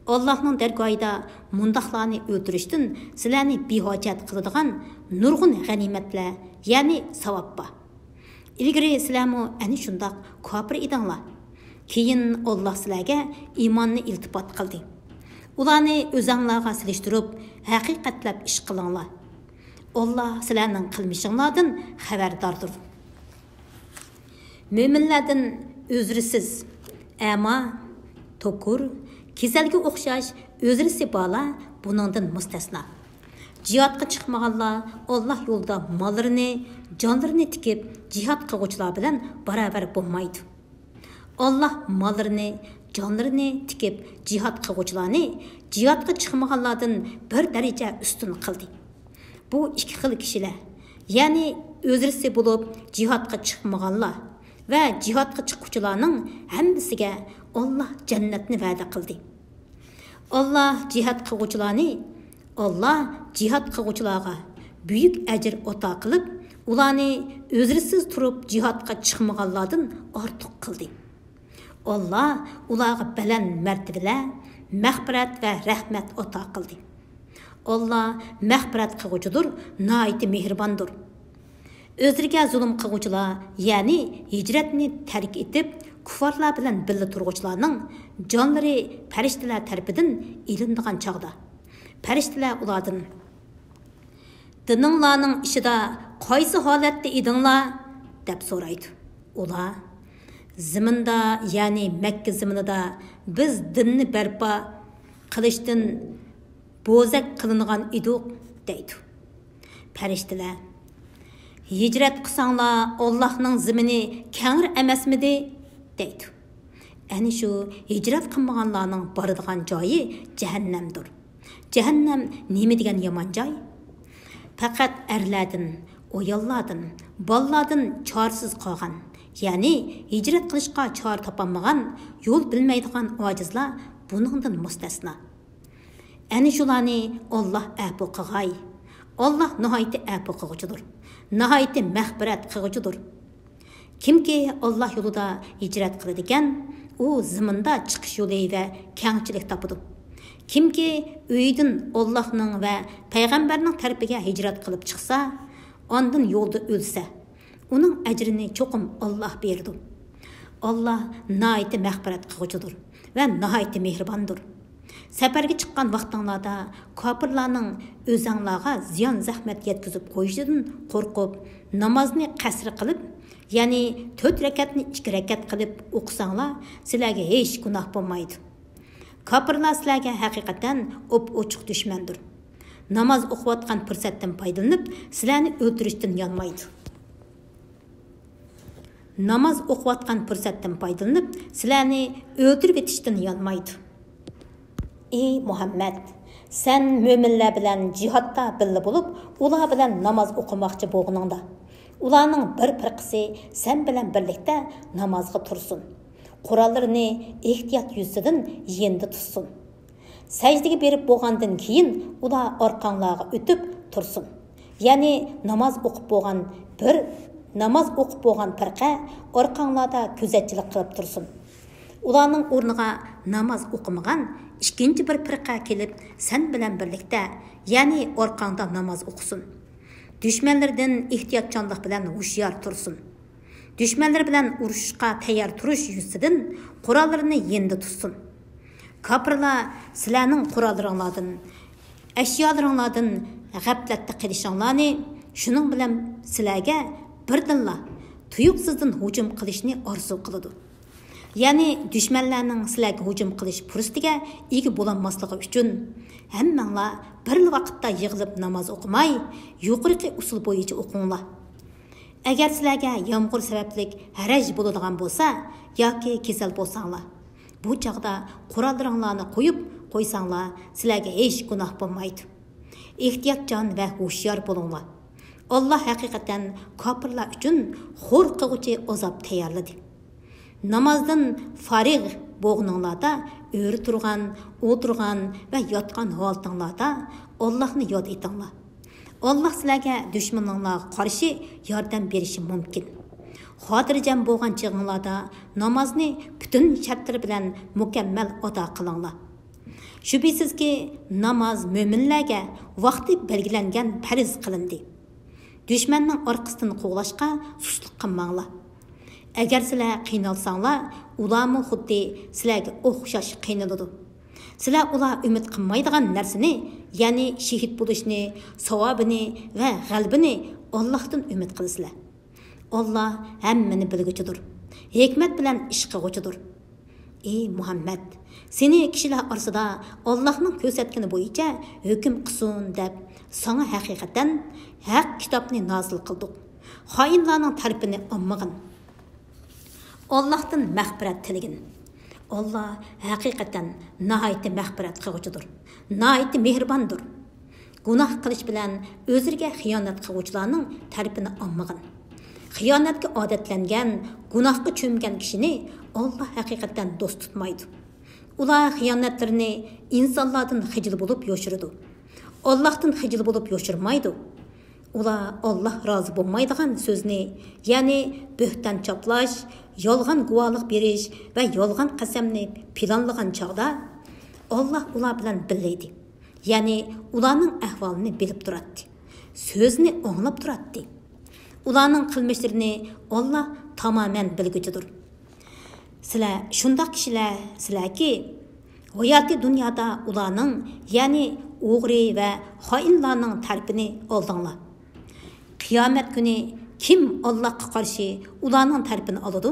ئاللاھنىڭ دەرگاھىدا مۇنداقلارنى ئۆلتۈرۈشتىن سىلەرنى بىھاجەت قىلىدىغان نۇرغۇن غەنىيمەتلەر، يەنى ساۋاب بار. ئىلگىرى سىلەرمۇ ئەنە شۇنداق كاپىر ئىدىڭلار. كېيىن ئاللاھ سىلەرگە ئىماننى ئىلتىپات قىلدى. ئۇلارنى ئۆزەڭلارغا سېلىشتۇرۇپ، ھەقىقەتلەپ ئىش قىلىڭلار. ئاللاھ سىلەرنىڭ قىلمىشىڭلاردىن خەۋەرداردۇر. مۆمىنلەردىن ئۆزرىسىز، ئەما، توكۇر، كېسەلگە ئوخشاش ئۆزرىسى بارلار بۇنىڭدىن مۇستەسنا. جىھادقا چىقمىغانلار ئاللاھ يولىدا ماللىرىنى، جانلىرىنى تىكىپ جىھاد قىلغۇچىلار بىلەن باراۋەر بولمايدۇ. ئاللاھ ماللىرىنى، جانلىرىنى تىكىپ جىھاد قىلغۇچىلارنى جىھادقا چىقمىغانلاردىن بىر دەرىجە ئۈستۈن قىلدى. بۇ ئىككى خىل كىشىلەر، يەنى ئۆزرىسى بولۇپ جىھادقا چىقمىغانلار ۋە جىھادقا چىققۇچىلارنىڭ ھەممىسىگە ئاللاھ جەننەتنى ۋەدە قىلدى. ئاللاھ جىھاد قىلغۇچىلارنى، ئاللاھ جىھاد قىلغۇچىلارغا بۈيۈك ئەجىر ئاتا قىلىپ، ئۇلارنى ئۆزرىسىز تۇرۇپ جىھادقا چىقمىغانلاردىن ئارتۇق قىلدى. ئاللاھ ئۇلارغا بەلەن مەرتىۋىلەر، مەغپىرەت ۋە رەھمەت ئاتا قىلدى. ئاللاھ مەغپىرەت قىلغۇچىدۇر، ناھايىتى مېھرىباندۇر. ئۆزلىرىگە زۇلۇم قىلغۇچىلار، يەنى ھىجرەتنى تەرك ئېتىپ، كۇففارلار بىلەن بىللە تۇرغۇچىلارنىڭ جانلىرى پەرىشتىلەر تەرىپىدىن ئېلىنىدىغان چاغدا، پەرىشتىلەر ئۇلاردىن، «دىنىڭلارنىڭ ئىچىدە قايسى ھالەتتە ئىدىڭلار؟» دەپ سورايدۇ. ئۇلار، «زېمىندا، يەنى مەككە زېمىنىدا بىز دىننى بەرپا قىلىشتىن بوزەك قىلىنغان ئىدۇق» دەيدۇ. پەرىشتىلەر، «ھىجرەت قىلساڭلار، ئاللاھنىڭ زېمىنى كەڭرى ئەمەسمىدى؟» دەيدۇ. ئەنە شۇ ھىجرەت قىلمىغانلارنىڭ بارىدىغان جايى جەھەننەمدۇر. جەھەننەم نېمە دېگەن يامان جاي؟ پەقەت ئەرلەردىن، ئاياللاردىن، بالىلاردىن چارىسىز قالغان، يەنى ھىجرەت قىلىشقا چارە تاپالمىغان، يول بىلمەيدىغان ئاجىزلار بۇنىڭدىن مۇستەسنا. ئەنە شۇلارنى ئاللاھ ئەپۇ قىلغاي. ئاللاھ ناھايىتى ئەپۇ قىلغۇچىدۇر، ناھايىتى مەغپىرەت قىلغۇچىدۇر. كىمكى ئاللاھ يولىدا ھىجرەت قىلىدىكەن، ئۇ زېمىندا چىقىش يولى ۋە كەڭچىلىك تاپىدۇ. كىمكى ئۆيىدىن ئاللاھنىڭ ۋە پەيغەمبەرنىڭ تەرىپىگە ھىجرەت قىلىپ چىقسا، ئاندىن يولدا ئۆلسە، ئۇنىڭ ئەجرىنى چوقۇم ئاللاھ بېرىدۇ. ئاللاھ ناھايىتى مەغپىرەت قىلغۇچىدۇر ۋە ناھايىتى مېھرىباندۇر. سەپەرگە چىققان ۋاقتىڭلاردا كاپىرلارنىڭ ئۆزەڭلارغا زىيان-زەخمەت يەتكۈزۈپ قويۇشىدىن قورقۇپ، نامازنى قەسرى قىلىپ، يەنى تۆت رەكەتنى ئىككى رەكەت قىلىپ ئوقۇساڭلار، سىلەرگە ھېچ گۇناھ بولمايدۇ. كاپىرلار سىلەرگە ھەقىقەتەن ئوپئوچۇق دۈشمەندۇر. ناماز ئوقۇۋاتقان پۇرسەتتىن پايدىلىنىپ، سىلەرنى ئۆلتۈرۈشتىن يانمايدۇ. ناماز ئوقۇۋاتقان پۇرسەتتىن پايدىلىنىپ، سىلەرنى ئۆلتۈرۈۋېتىشتىن يانمايدۇ. ئى مۇھەممەد، سەن مۆمىنلەر بىلەن جىھادتا بىللە بولۇپ، ئۇلار بىلەن ناماز ئوقۇماقچى بولغىنىڭدا، ئۇلارنىڭ بىر پىرقىسى سەن بىلەن بىرلىكتە نامازغا تۇرسۇن. قوراللىرىنى ئېھتىيات يۈزىسىدىن يېنىدا تۇتسۇن. سەجدىگە بېرىپ بولغاندىن كېيىن ئۇلار ئارقاڭلارغا ئۆتۈپ تۇرسۇن. يەنى ناماز ئوقۇپ بولغان بىر، ناماز ئوقۇپ بولغان پىرقە ئارقاڭلاردا كۆزەتچىلىك قىلىپ تۇرسۇن. ئۇلارنىڭ ئورنىغا ناماز ئوقۇمىغان ئىككىنچى بىر پىرقە كېلىپ، سەن بىلەن بىرلىكتە، يەنى ئارقاڭدا ناماز ئوقۇسۇن. دۈشمەنلىرىدىن ئېھتىياتچانلىق بىلەن ھوشيار تۇرسۇن. دۈشمەنلىرى بىلەن ئۇرۇشۇشقا تەييار تۇرۇش يۈزىسىدىن قوراللىرىنى يېنىدا تۇتسۇن. كاپىرلار سىلەرنىڭ قوراللىرىڭلاردىن، ئەشيالىرىڭلاردىن غەپلەتتە قېلىشىڭلارنى، شۇنىڭ بىلەن سىلەرگە بىردىنلا تۇيۇقسىزدىن ھۇجۇم قىلىشنى ئارزۇ قىلىدۇ. يەنى دۈشمەنلەرنىڭ سىلەرگە ھۇجۇم قىلىش پۇرسىتىگە ئىگە بولالماسلىقى ئۈچۈن، ھەممەڭلار بىرلا ۋاقىتتا يىغىلىپ ناماز ئوقۇماي، يۇقىرىقى ئۇسۇل بويىچە ئوقۇڭلار. ئەگەر سىلەرگە يامغۇر سەۋەبلىك ھەرەج بولىدىغان بولسا ياكى كېسەل بولساڭلار، بۇ چاغدا قوراللىرىڭلارنى قويۇپ قويساڭلار، سىلەرگە ھېچ گۇناھ بولمايدۇ. ئېھتىياتچان ۋە ھوشيار بولۇڭلار. ئاللاھ ھەقىقەتەن كاپىرلار ئۈچۈن خور قىلغۇچى ئازاب تەييارلىدى. نامازدىن فارىغ بولغىنىڭلاردا، ئۆرە تۇرغان، ئولتۇرغان ۋە ياتقان ھالىتىڭلاردا ئاللاھنى ياد ئېتىڭلار. ئاللاھ سىلەرگە دۈشمىنىڭلارغا قارشى ياردەم بېرىشى مۇمكىن. خاتىرجەم بولغان چېغىڭلاردا نامازنى پۈتۈن شەرتلىرى بىلەن مۇكەممەل ئادا قىلىڭلار. شۈبھىسىزكى، ناماز مۆمىنلەرگە ۋاقتى بەلگىلەنگەن پەرز قىلىندى. دۈشمەننىڭ ئارقىسىدىن قوغلاشقا سۇسلۇق قىلماڭلار. ئەگەر سىلەر قىينالساڭلار، ئۇلارمۇ خۇددى سىلەرگە ئوخشاش قىينىلىدۇ. سىلەر ئۇلار ئۈمىد قىلمايدىغان نەرسىنى، يەنى شېھىت بولۇشنى، ساۋابىنى ۋە غەلىبىنى ئاللاھتىن ئۈمىد قىلىسىلەر. ئاللاھ ھەممىنى بىلگۈچىدۇر، ھېكمەت بىلەن ئىش قىلغۇچىدۇر. ئى مۇھەممەد، سېنى كىشىلەر ئارىسىدا ئاللاھنىڭ كۆرسەتكىنى بويىچە ھۆكۈم قىلسۇن دەپ، ساڭا ھەقىقەتەن ھەق كىتابنى نازىل قىلدۇق. خائىنلارنىڭ تەرىپىنى ئالمىغىن. ئاللاھتىن مەغپىرەت تىلىگىن. ئاللاھ ھەقىقەتەن ناھايىتى مەغپىرەت قىلغۇچىدۇر، ناھايىتى مېھرىباندۇر. گۇناھ قىلىش بىلەن ئۆزرىگە خىيانەت قىلغۇچىلارنىڭ تەرىپىنى ئالمىغىن. خىيانەتكە ئادەتلەنگەن، گۇناھقا چۆمگەن كىشىنى ئاللاھ ھەقىقەتەن دوست تۇتمايدۇ. ئۇلار خىيانەتلىرىنى ئىنسانلاردىن خىجىل بولۇپ يوشۇرىدۇ. ئاللاھتىن خىجىل بولۇپ يوشۇرمايدۇ. ئۇلار ئاللاھ رازى بولمايدىغان سۆزنى، يەنى بۆھتان چاپلاش، يالغان گۇۋاھلىق بېرىش ۋە يالغان قەسەمنى پىلانلىغان چاغدا، ئاللاھ ئۇلار بىلەن بىللە ئىدى. يەنى ئۇلارنىڭ ئەھۋالىنى بىلىپ تۇراتتى. سۆزنى ئاڭلاپ تۇراتتى. ئۇلارنىڭ قىلمىشلىرىنى ئاللاھ تامامەن بىلگۈچىدۇر. سىلەر شۇنداق كىشىلەرسىلەركى، ھاياتىي دۇنيادا ئۇلارنىڭ، يەنى ئوغرى ۋە خائىنلارنىڭ تەرىپىنى ئالدىڭلار. قىيامەت كۈنى كىم ئاللاھقا قارشى ئۇلارنىڭ تەرىپىنى ئالىدۇ؟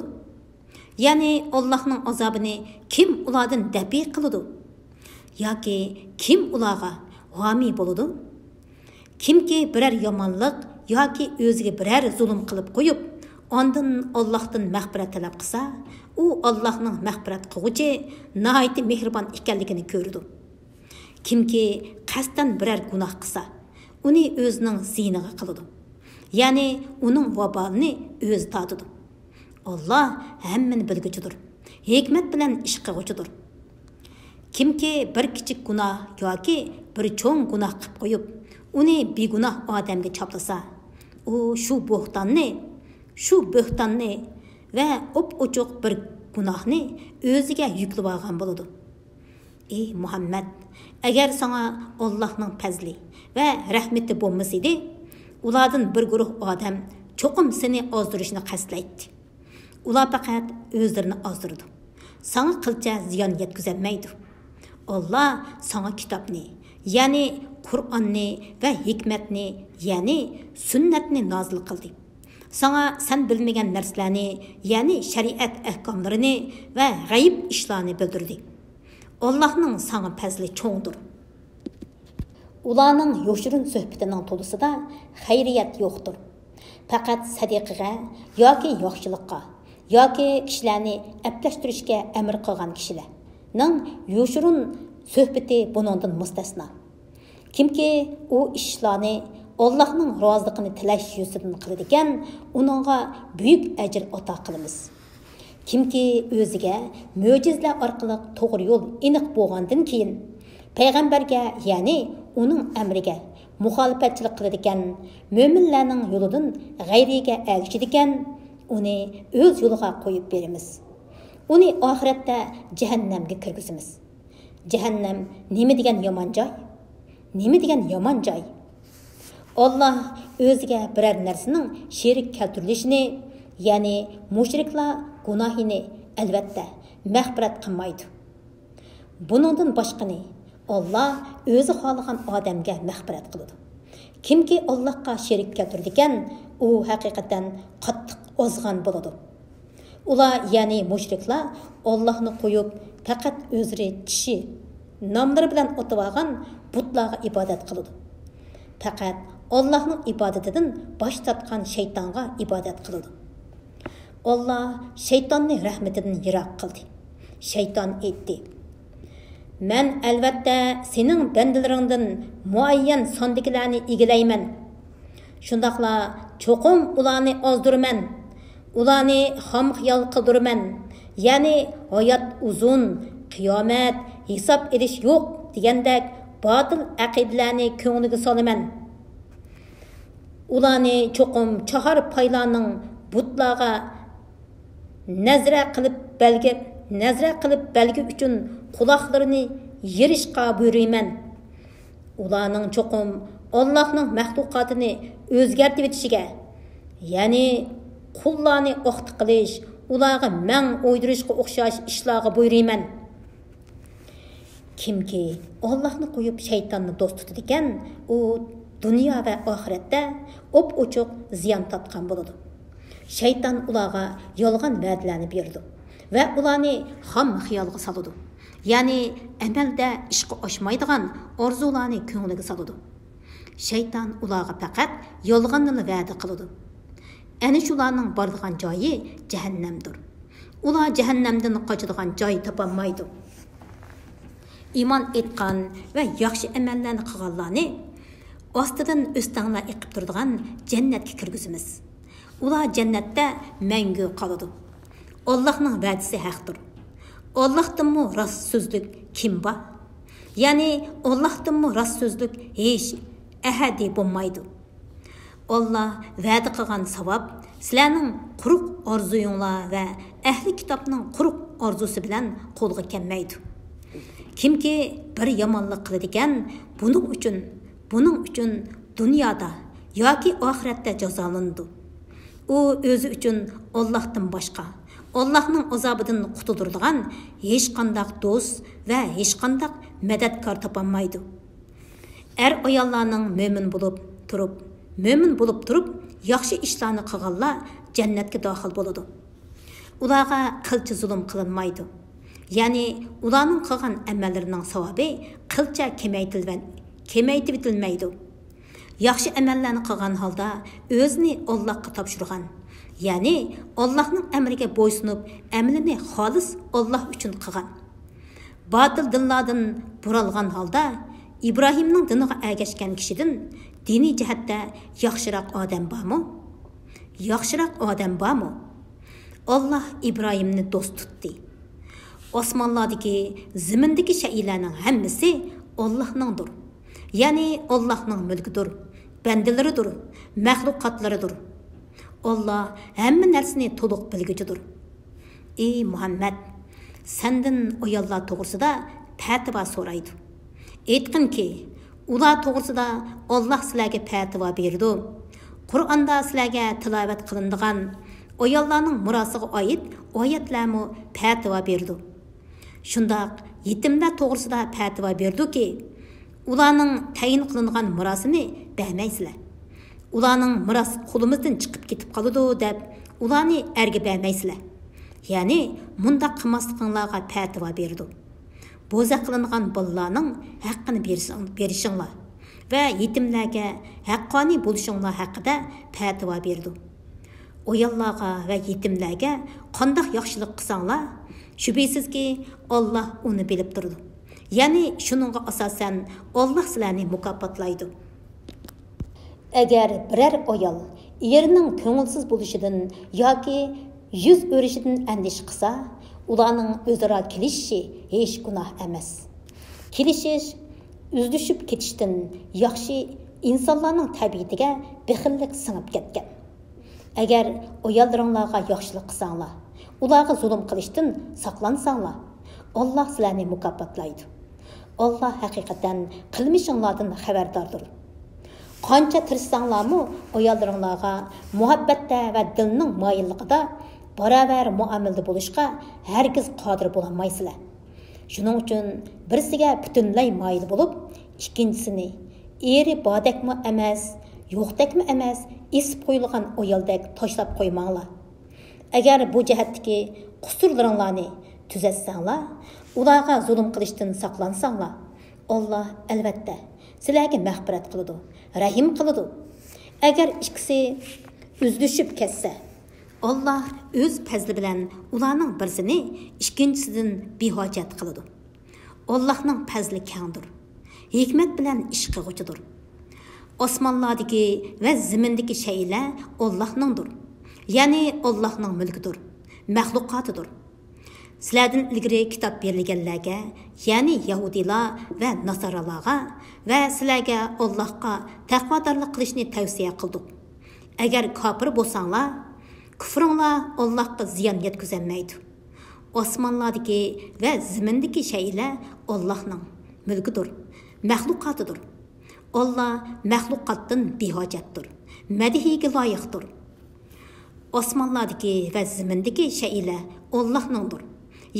يەنى ئاللاھنىڭ ئازابىنى كىم ئۇلاردىن دەپئى قىلىدۇ؟ ياكى كىم ئۇلارغا ھامىي بولىدۇ؟ كىمكى بىرەر يامانلىق ياكى ئۆزىگە بىرەر زۇلۇم قىلىپ قويۇپ، ئاندىن ئاللاھتىن مەغپىرەت تەلەپ قىلسا، ئۇ ئاللاھنىڭ مەغپىرەت قىلغۇچى، ناھايىتى مېھرىبان ئىكەنلىكىنى كۆرىدۇ. كىمكى قەستەن بىرەر گۇناھ قىلسا، ئۇنى ئۆزىنىڭ زىيىنىغا قىلىدۇ. يەنى ئۇنىڭ ۋابالىنى ئۆزى تارتىدۇ. ئاللاھ ھەممىنى بىلگۈچىدۇر، ھېكمەت بىلەن ئىش قىلغۇچىدۇر. كىمكى بىر كىچىك گۇناھ ياكى بىر چوڭ گۇناھ قىلىپ قويۇپ، ئۇنى بىگۇناھ ئادەمگە چاپلىسا، ئۇ شۇ بوھتاننى، شۇ بۆھتاننى ۋە ئوپئوچۇق بىر گۇناھنى ئۆزىگە يۈكلىۋالغان بولىدۇ. ئى مۇھەممەد، ئەگەر ساڭا ئاللاھنىڭ پەزلى ۋە رەھمىتى بولمىسىدى، ئۇلاردىن بىر گۇرۇھ ئادەم چوقۇم سېنى ئازدۇرۇشنى قەستلەيتتى. ئۇلار پەقەت ئۆزلىرىنى ئازدۇرىدۇ. ساڭا قىلچە زىيان يەتكۈزەلمەيدۇ. ئاللا ساڭا كىتابنى، يەنى قۇرئاننى ۋە ھېكمەتنى، يەنى سۈننەتنى نازىل قىلدى. ساڭا سەن بىلمىگەن نەرسىلەرنى، يەنى شەرىئەت ئەھكاملىرىنى ۋە غەيىب ئىشلارنى بىلدۈردى. ئاللاھنىڭ ساڭا پەزلى چوڭدۇر. ئۇلارنىڭ يوشۇرۇن سۆھبىتىنىڭ تولىسىدا خەيرىيەت يوقتۇر. پەقەت سەدىقىگە ياكى ياخشىلىققا ياكى كىشىلەرنى ئەپلەشتۈرۈشكە ئەمر قىلغان كىشىلەرنىڭ يوشۇرۇن سۆھبىتى بۇنىڭدىن مۇستەسنا. كىمكى ئۇ ئىشلارنى ئاللاھنىڭ رازىلىقىنى تىلەش يۈزىسىدىن قىلىدىكەن، ئۇنىڭغا بۈيۈك ئەجىر ئاتا قىلىمىز. كىمكى ئۆزىگە مۆجىزىلەر ئارقىلىق توغرا يول ئېنىق بولغاندىن كېيىن، پەيغەمبەرگە، يەنى ئۇنىڭ ئەمرىگە مۇخالىپەتچىلىك قىلىدىكەن، مۆمىنلەرنىڭ يولىدىن غەيرىگە ئەگىشىدىكەن، ئۇنى ئۆز يولىغا قويۇپ بېرىمىز. ئۇنى ئاخىرەتتە جەھەننەمگە كىرگۈزىمىز. جەھەننەم نېمە دېگەن يامان جاي؟ نېمە دېگەن يامان جاي؟ ئاللا ئۆزىگە بىرەر نەرسىنىڭ شېرىك كەلتۈرۈلۈشىنى، يەنى مۇشرىكلار گۇناھىنى ئەلۋەتتە مەغپىرەت قىلمايدۇ. بۇنىڭدىن باشقىنى ئاللا ئۆزى خالىغان ئادەمگە مەغپىرەت قىلىدۇ. كىمكى ئاللاھقا شېرىك كەلتۈرىدىكەن، ئۇ ھەقىقەتەن قاتتىق ئازغان بولىدۇ. ئۇلار، يەنى مۇشرىكلار، ئاللاھنى قويۇپ، پەقەت ئۆزلىرى كىشى ناملىرى بىلەن ئاتىۋالغان بۇتلارغا ئىبادەت قىلىدۇ. پەقەت ئاللاھنىڭ ئىبادىتىدىن باش تارتقان شەيتانغا ئىبادەت قىلىدۇ. ئاللا شەيتاننى رەھمىتىدىن يىراق قىلدى. شەيتان ئېيتتى: مەن ئەلۋەتتە سېنىڭ بەندىلىرىڭدىن مۇئەييەن ساندىكىلەرنى ئىگىلەيمەن. شۇنداقلا چوقۇم ئۇلارنى ئازدۇرىمەن. ئۇلارنى خام خىيال قىلدۇرىمەن. يەنى ھايات ئۇزۇن، قىيامەت، ھېساب ئېلىش يوق دېگەندەك باتىل ئەقىدىلەرنى كۆڭلىگە سالىمەن. ئۇلارنى چوقۇم چاھار پايلارنىڭ بۇتلارغا نەزرە قىلىپ بەلگە، نەزرە قىلىپ بەلگە ئۈچۈن قۇلاقلىرىنى يېرىشقا بۇيرۇيمەن. ئۇلارنىڭ چوقۇم ئاللاھنىڭ مەخلۇقاتىنى ئۆزگەرتىۋېتىشىگە، يەنى قۇللارنى ئوقتا قىلىش، ئۇلارغا مەڭ ئويدۇرۇشقا ئوخشاش ئىشلارغا بۇيرۇيمەن. كىمكى ئاللاھنى قويۇپ شەيتاننى دوست تۇتىدىكەن، ئۇ دۇنيا ۋە ئاخىرەتتە ئوپئوچۇق زىيان تارتقان بولىدۇ. شەيتان ئۇلارغا يالغان ۋەدىلەرنى بېرىدۇ ۋە ئۇلارنى خام خىيالغا سالىدۇ. يەنى ئەمەلدە ئىشقا ئاشمايدىغان ئارزۇلارنى كۆڭلىگە سالىدۇ. شەيتان ئۇلارغا پەقەت يالغاننىلا ۋەدە قىلىدۇ. ئەنە شۇلارنىڭ بارىدىغان جايى جەھەننەمدۇر. ئۇلار جەھەننەمدىن قاچىدىغان جاي تاپالمايدۇ. ئىمان ئېيتقان ۋە ياخشى ئەمەللەرنى قىلغانلارنى ئاستىدىن ئۆستەڭلەر ئېقىپ تۇرىدىغان جەننەتكە كىرگۈزىمىز. ئۇلار جەننەتتە مەڭگۈ قالىدۇ. ئاللاھنىڭ ۋەدىسى ھەقتۇر. ئاللاھتىنمۇ راست سۆزلۈك كىم بار؟ يەنى ئاللاھتىنمۇ راست سۆزلۈك ھېچ ئەھەدى بولمايدۇ. ئاللا ۋەدە قىلغان ساۋاب سىلەرنىڭ قۇرۇق ئارزۇيۇڭلار ۋە ئەھلى كىتابنىڭ قۇرۇق ئارزۇسى بىلەن قولغا كەلمەيدۇ. كىمكى بىر يامانلىق قىلىدىكەن، بۇنىڭ ئۈچۈن، بۇنىڭ ئۈچۈن دۇنيادا ياكى ئاخىرەتتە جازالىنىدۇ. ئۇ ئۆزى ئۈچۈن ئاللاھتىن باشقا، ئاللاھنىڭ ئازابىدىن قۇتۇلدۇرىدىغان ھېچقانداق دوست ۋە ھېچقانداق مەدەتكار تاپالمايدۇ. ئەر-ئاياللارنىڭ مۆمىن بولۇپ تۇرۇپ، مۆمىن بولۇپ تۇرۇپ ياخشى ئىشلارنى قىلغانلار جەننەتكە داخىل بولىدۇ. ئۇلارغا قىلچە زۇلۇم قىلىنمايدۇ. يەنى ئۇلارنىڭ قىلغان ئەمەللىرىنىڭ ساۋابى قىلچە كېمەيتىلۋەن-، كېمەيتىۋېتىلمەيدۇ. ياخشى ئەمەللەرنى قىلغان ھالدا ئۆزىنى ئاللاھقا تاپشۇرغان، يەنى ئاللاھنىڭ ئەمرىگە بويسۇنۇپ، ئەمىلىنى خالىس ئاللاھ ئۈچۈن قىلغان. باتىل دىنلاردىن بۇرالغان ھالدا ئىبراھىمنىڭ دىنىغا ئەگەشكەن كىشىدىن دىنىي جەھەتتە ياخشىراق ئادەم بارمۇ؟ ياخشىراق ئادەم بارمۇ؟ ئاللاھ ئىبراھىمنى دوست تۇتتى. ئاسمانلاردىكى، زېمىندىكى شەيئىلەرنىڭ ھەممىسى ئاللاھنىڭدۇر. يەنى ئاللاھنىڭ مۈلكىدۇر، بەندىلىرىدۇر، مەخلۇقاتلىرىدۇر. ئاللاھ ھەممە نەرسىنى تولۇق بىلگۈچىدۇر. ئى مۇھەممەد، سەندىن ئاياللار توغرىسىدا پەتىۋا سورايدۇ. ئېيتقىنكى، ئۇلار توغرىسىدا ئاللاھ سىلەرگە پەتىۋا بېرىدۇ. قۇرئاندا سىلەرگە تىلاۋەت قىلىنىدىغان ئاياللارنىڭ مىراسىغا ئائىت ئايەتلەرمۇ پەتىۋا بېرىدۇ. شۇنداق يېتىملەر توغرىسىدا پەتىۋا بېرىدۇكى، ئۇلارنىڭ تەيىن قىلىنغان مىراسىنى بەرمەيسىلەر. ئۇلارنىڭ مىراس قولىمىزدىن چىقىپ كېتىپ قالىدۇ دەپ، ئۇلارنى ئەرگە بەرمەيسىلەر. يەنى مۇنداق قىلماسلىقىڭلارغا پەتىۋا بېرىدۇ. بوزەك قىلىنغان بالىلارنىڭ ھەققىنى بېرىشىڭ-، بېرىشىڭلار ۋە يېتىملەرگە ھەققانىي بولۇشۇڭلار ھەققىدە پەتىۋا بېرىدۇ. ئاياللارغا ۋە يېتىملەرگە قانداق ياخشىلىق قىلساڭلار، شۈبھىسىزكى، ئاللاھ ئۇنى بىلىپ تۇرىدۇ. يەنى شۇنىڭغا ئاساسەن، ئاللاھ سىلەرنى مۇكاپاتلايدۇ. ئەگەر بىرەر ئايال ئېرىنىڭ كۆڭۈلسىز بولۇشىدىن ياكى يۈز ئۆرۈشىدىن ئەندىشە قىلسا، ئۇلارنىڭ ئۆزئارا كېلىشىشى ھېچ گۇناھ ئەمەس. كېلىشىش ئۈزۈلۈشۈپ كېتىشتىن ياخشى. ئىنسانلارنىڭ تەبىئىتىگە بېخىللىق سىڭىپ كەتكەن. ئەگەر ئاياللىرىڭلارغا ياخشىلىق قىلساڭلار، ئۇلارغا زۇلۇم قىلىشتىن ساقلانساڭلار، ئاللاھ سىلەرنى مۇكاپاتلايدۇ. ئاللاھ ھەقىقەتەن قىلمىشىڭلاردىن خەۋەرداردۇر. قانچە تىرىشساڭلارمۇ، ئاياللىرىڭلارغا مۇھەببەتتە ۋە دىلنىڭ مايىللىقىدا باراۋەر مۇئامىلىدە بولۇشقا ھەرگىز قادىر بولالمايسىلەر. شۇنىڭ ئۈچۈن بىرسىگە پۈتۈنلەي مايىل بولۇپ، ئىككىنچىسىنى ئېرى باردەكمۇ ئەمەس، يوقتەكمۇ ئەمەس، ئېسىپ قويۇلغان ئايالدەك تاشلاپ قويماڭلار. ئەگەر بۇ جەھەتتىكى قۇسۇرلىرىڭلارنى تۈزەتسەڭلار، ئۇلارغا زۇلۇم قىلىشتىن ساقلانساڭلار، ئاللاھ، ئەلۋەتتە، سىلەرگە مەغپىرەت قىلىدۇ، رەھىم قىلىدۇ. ئەگەر ئىككىسى ئۈزۈلۈشۈپ كەتسە، ئاللاھ ئۆز پەزلى بىلەن ئۇلارنىڭ بىرسىنى ئىككىنچىسىدىن بىھاجەت قىلىدۇ. ئاللاھنىڭ پەزلى كەڭدۇر، ھېكمەت بىلەن ئىش قىلغۇچىدۇر. ئاسمانلاردىكى ۋە زېمىندىكى شەيئىلەر ئاللاھنىڭدۇر، يەنى ئاللاھنىڭ مۈلكىدۇر، مەخلۇقاتىدۇر. سىلەردىن ئىلگىرى كىتاب بېرىلگەنلەرگە، يەنى يەھۇدىيلار ۋە ناسارالارغا ۋە سىلەرگە ئاللاھقا تەقۋادارلىق قىلىشنى تەۋسىيە قىلدۇق. ئەگەر كاپىر بولساڭلار، كۇفرۇڭلار ئاللاھقا زىيان يەتكۈزەلمەيدۇ. ئاسمانلاردىكى ۋە زېمىندىكى شەيئىلەر ئاللاھنىڭ مۈلكىدۇر، مەخلۇقاتىدۇر. ئاللاھ مەخلۇقاتتىن بىھاجەتتۇر، مەدھىيىگە لايىقتۇر. ئاسمانلاردىكى ۋە زېمىندىكى شەيئىلەر ئاللاھنىڭدۇر،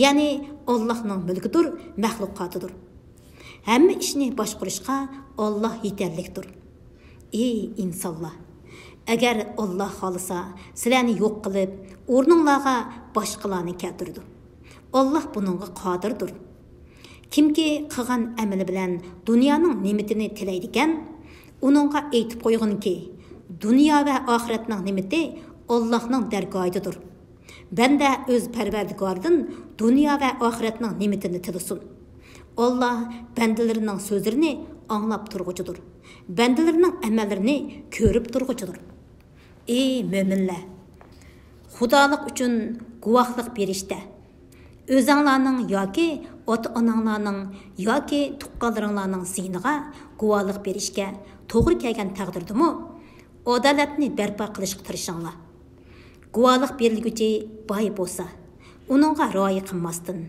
يەنى ئاللاھنىڭ مۈلكىدۇر، مەخلۇقاتىدۇر. ھەممە ئىشنى باشقۇرۇشقا ئاللاھ يېتەرلىكتۇر. ئى ئىنسانلار! ئەگەر ئاللاھ خالىسا، سىلەرنى يوق قىلىپ، ئورنۇڭلارغا باشقىلارنى كەلتۈرىدۇ. ئاللاھ بۇنىڭغا قادىردۇر. كىمكى قىلغان ئەمىلى بىلەن دۇنيانىڭ نېمىتىنى تىلەيدىكەن، ئۇنىڭغا ئېيتىپ قويغىنكى، دۇنيا ۋە ئاخىرەتنىڭ نېمىتى ئاللاھنىڭ دەرگاھىدىدۇر. بەندە ئۆز پەرۋەردىگارىدىن دۇنيا ۋە ئاخىرەتنىڭ نېمىتىنى تىلىسۇن. ئاللاھ بەندىلىرىنىڭ سۆزلىرىنى ئاڭلاپ تۇرغۇچىدۇر. بەندىلىرىنىڭ ئەمەللىرىنى كۆرۈپ تۇرغۇچىدۇر. ئى مۆمىنلەر! خۇدالىق ئۈچۈن گۇۋاھلىق بېرىشتە، ئۆزەڭلارنىڭ ياكى ئاتا-ئاناڭلارنىڭ ياكى تۇغقانلىرىڭلارنىڭ زىيىنىغا گۇۋاھلىق بېرىشكە توغرا كەلگەن تەقدىردىمۇ، ئادالەتنى بەرپا قىلىشقا تىرىشىڭلار. گۇۋاھلىق بېرىلگۈچى باي بولسا، ئۇنىڭغا رىئايە قىلماستىن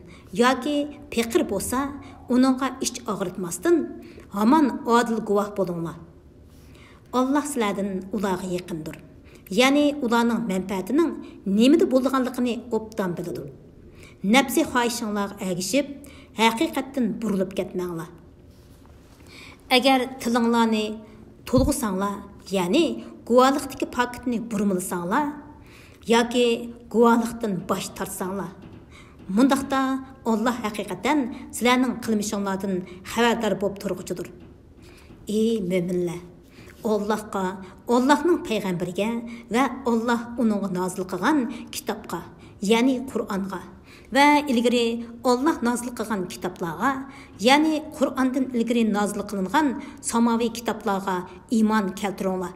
ياكى پېقىر بولسا، ئۇنىڭغا ئىچ ئاغرىتماستىن، ھامان ئادىل گۇۋاھ بولۇڭلار. ئاللاھ سىلەردىن ئۇلارغا يېقىندۇر. يەنى ئۇلارنىڭ مەنپەئەتىنىڭ نېمىدە بولىدىغانلىقىنى ئوبدان بىلىدۇ. نەپسىي خاھىشىڭلارغا ئەگىشىپ، ھەقىقەتتىن بۇرۇلۇپ كەتمەڭلار. ئەگەر تىلىڭلارنى تولغىساڭلار، يەنى گۇۋاھلىقتىكى پاكىتنى بۇرمىلىساڭلار ياكى گۇۋاھلىقتىن باش تارتساڭلار، مۇنداقتا ئاللاھ ھەقىقەتەن سىلەرنىڭ قىلمىشىڭلاردىن خەۋەردار بولۇپ تۇرغۇچىدۇر. ئى مۆمىنلەر! ئاللاھقا، ئاللاھنىڭ پەيغەمبىرىگە ۋە ئاللاھ ئۇنىڭغا نازىل قىلغان كىتابقا، يەنى قۇرئانغا ۋە ئىلگىرى ئاللاھ نازىل قىلغان كىتابلارغا، يەنى قۇرئاندىن ئىلگىرى نازىل قىلىنغان ساماۋىي كىتابلارغا ئىمان كەلتۈرۈڭلار.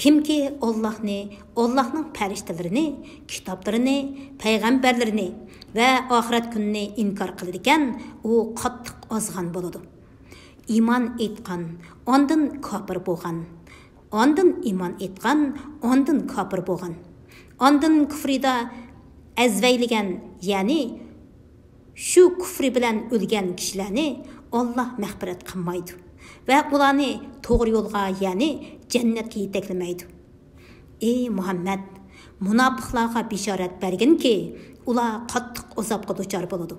كىمكى ئاللاھنى، ئاللاھنىڭ پەرىشتىلىرىنى، كىتابلىرىنى، پەيغەمبەرلىرىنى ۋە ئاخىرەت كۈنىنى ئىنكار قىلىدىكەن، ئۇ قاتتىق ئازغان بولىدۇ. ئىمان ئېيتقان، ئاندىن كاپىر بولغان. ئاندىن ئىمان ئېيتقان، ئاندىن كاپىر بولغان. ئاندىن كۇفرىدا ئەزۋەيلىگەن، يەنى شۇ كۇفرى بىلەن ئۆلگەن كىشىلەرنى ئاللا مەغپىرەت قىلمايدۇ ۋە ئۇلارنى توغرا يولغا، يەنى جەننەتكە يېتەكلىمەيدۇ. ئى مۇھەممەد، مۇناپىقلارغا بېشارەت بەرگىنكى، ئۇلار قاتتىق ئازابقا دۇچار بولىدۇ.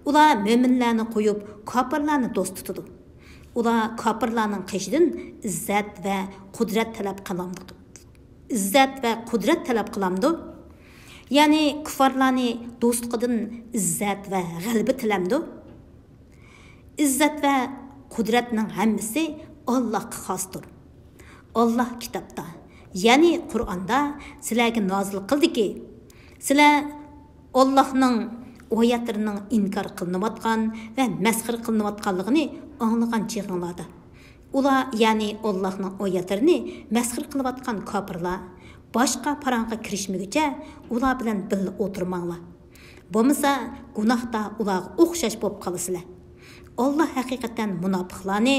ئۇلار مۆمىنلەرنى قويۇپ، كاپىرلارنى دوست تۇتىدۇ. ئۇلار كاپىرلارنىڭ قېشىدىن ئىززەت ۋە قۇدرەت تەلەپ قىلامدۇ؟ ئىززەت ۋە قۇدرەت تەلەپ قىلامدۇ؟ يەنى كۇففارلارنى دوستلۇقىدىن ئىززەت ۋە غەلىبە تىلەمدۇ؟ ئىززەت ۋە قۇدرەتنىڭ ھەممىسى ئاللاھقا خاستۇر. ئاللاھ كىتابتا، يەنى قۇرئاندا سىلەرگە نازىل قىلدىكى، سىلەر ئاللاھنىڭ ئايەتلىرىنىڭ ئىنكار قىلىنىۋاتقان ۋە مەسخىرە قىلىنىۋاتقانلىقىنى ئاڭلىغان چېغىڭلاردا، ئۇلار، يەنى ئاللاھنىڭ ئايەتلىرىنى مەسخىرە قىلىۋاتقان كاپىرلار باشقا پاراڭغا كىرىشمىگۈچە ئۇلار بىلەن بىللە ئولتۇرماڭلار. بولمىسا گۇناھتا ئۇلارغا ئوخشاش بولۇپ قالىسىلەر. ئاللاھ ھەقىقەتەن مۇناپىقلارنى،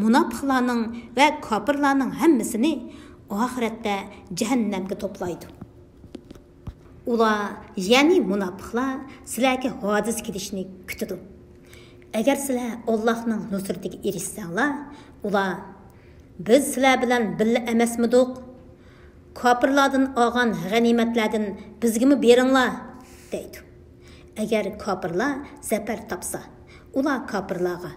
مۇناپىقلارنىڭ ۋە كاپىرلارنىڭ ھەممىسىنى ئاخىرەتتە جەھەننەمگە توپلايدۇ. ئۇلار، يەنى مۇناپىقلار سىلەرگە ھادىسە كېلىشىنى كۈتىدۇ. ئەگەر سىلەر ئاللاھنىڭ نۇسرىتىگە ئېرىشسەڭلار، ئۇلار، بىز سىلەر بىلەن بىللە ئەمەسمىدۇق؟ كاپىرلاردىن ئالغان غەنىيمەتلەردىن بىزگىمۇ بېرىڭلار، دەيدۇ. ئەگەر كاپىرلار زەپەر تاپسا، ئۇلار كاپىرلارغا،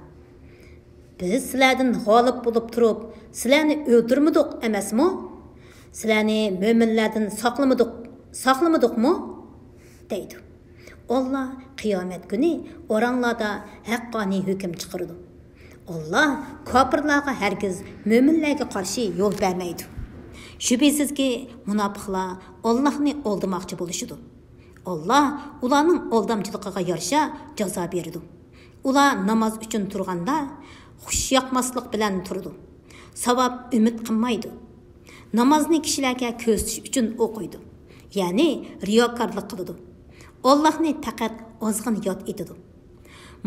بىز سىلەردىن غالىب بولۇپ تۇرۇپ، سىلەرنى ئۆلتۈرمىدۇق ئەمەسمۇ؟ سىلەرنى مۆمىنلەردىن ساقلىمىدۇق، ساقلىمىدۇقمۇ؟ دەيدۇ. ئاللاھ قىيامەت كۈنى ئوراڭلاردا ھەققانىي ھۆكۈم چىقىرىدۇ. ئاللاھ كاپىرلارغا ھەرگىز مۆمىنلەرگە قارشى يول بەرمەيدۇ. شۈبھىسىزكى، مۇناپىقلار ئاللاھنى ئالدىماقچى بولۇشىدۇ. ئاللاھ ئۇلارنىڭ ئالدامچىلىقىغا يارىشا جازا بېرىدۇ. ئۇلار ناماز ئۈچۈن تۇرغاندا خۇش ياقماسلىق بىلەن تۇرىدۇ. ساۋاب ئۈمىد قىلمايدۇ. نامازنى كىشىلەرگە كۆرسىتىش ئۈچۈن ئوقۇيدۇ. يەنى رىياكارلىق قىلىدۇ. ئاللاھنى پەقەت ئازغىنە ياد ئېتىدۇ.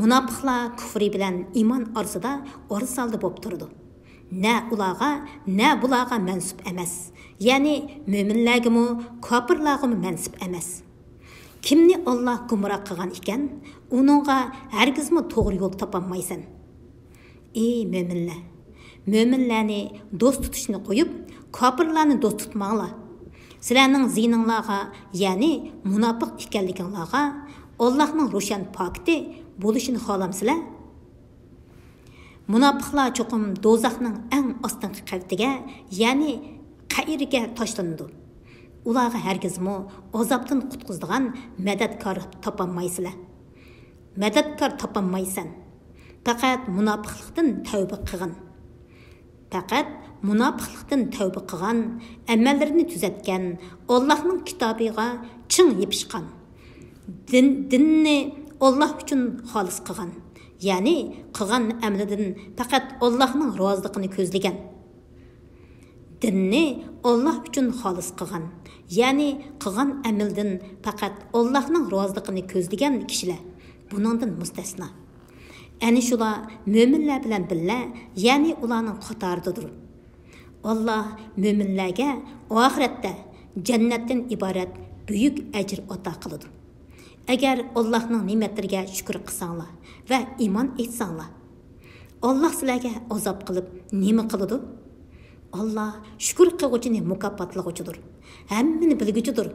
مۇناپىقلار كۇفرى بىلەن ئىمان ئارىسىدا ئارىسالدى بولۇپ تۇرىدۇ. نە ئۇلارغا، نە بۇلارغا مەنسۇپ ئەمەس. يەنى مۆمىنلەرگىمۇ، كاپىرلارغىمۇ مەنسۇپ ئەمەس. كىمنى ئاللاھ گۇمراھ قىلغان ئىكەن، ئۇنىڭغا ھەرگىزمۇ توغرا يول تاپالمايسەن. ئى مۆمىنلەر! مۆمىنلەرنى دوست تۇتۇشنى قويۇپ، كاپىرلارنى دوست تۇتماڭلار. سىلەرنىڭ زىيىنىڭلارغا، يەنى مۇناپىق ئىكەنلىكىڭلارغا ئاللاھنىڭ روشەن پاكىتى بولۇشىنى خالامسىلەر؟ مۇناپىقلار چوقۇم دوزاخنىڭ ئەڭ ئاستىنقى قەۋىتىگە، يەنى قەئىرگە تاشلىنىدۇ. ئۇلارغا ھەرگىزمۇ ئازابتىن قۇتقۇزىدىغان مەدەتكار تاپالمايسىلەر. مەدەتكار تاپالمايسەن. پەقەت مۇناپىقلىقتىن تەۋبە قىلغىن. پەقەت مۇناپىقلىقتىن تەۋبە قىلغان، ئەمەللىرىنى تۈزەتكەن، ئاللاھنىڭ كىتابىغا چىڭ يېپىشقان، دىن، دىننى ئاللاھ ئۈچۈن خالىس قىلغان، يەنى قىلغان ئەمىلىدىن پەقەت ئاللاھنىڭ رازىلىقىنى كۆزلىگەن. دىننى ئاللاھ ئۈچۈن خالىس قىلغان، يەنى قىلغان ئەمىلدىن پەقەت ئاللاھنىڭ رازىلىقىنى كۆزلىگەن كىشىلەر بۇنىڭدىن مۇستەسنا. ئەنە شۇلار مۆمىنلەر بىلەن بىللە، يەنى ئۇلارنىڭ قاتارىدىدۇر. ئاللاھ مۆمىنلەرگە ئاخىرەتتە جەننەتتىن ئىبارەت بۈيۈك ئەجىر ئاتا قىلىدۇ. ئەگەر ئاللاھنىڭ نېمەتلىرىگە شۈكۈر قىلساڭلار ۋە ئىمان ئېيتساڭلار، ئاللاھ سىلەرگە ئازاب قىلىپ نېمە قىلىدۇ؟ ئاللاھ شۈكۈر قىلغۇچىنى مۇكاپاتلىغۇچىدۇر، ھەممىنى بىلگۈچىدۇر.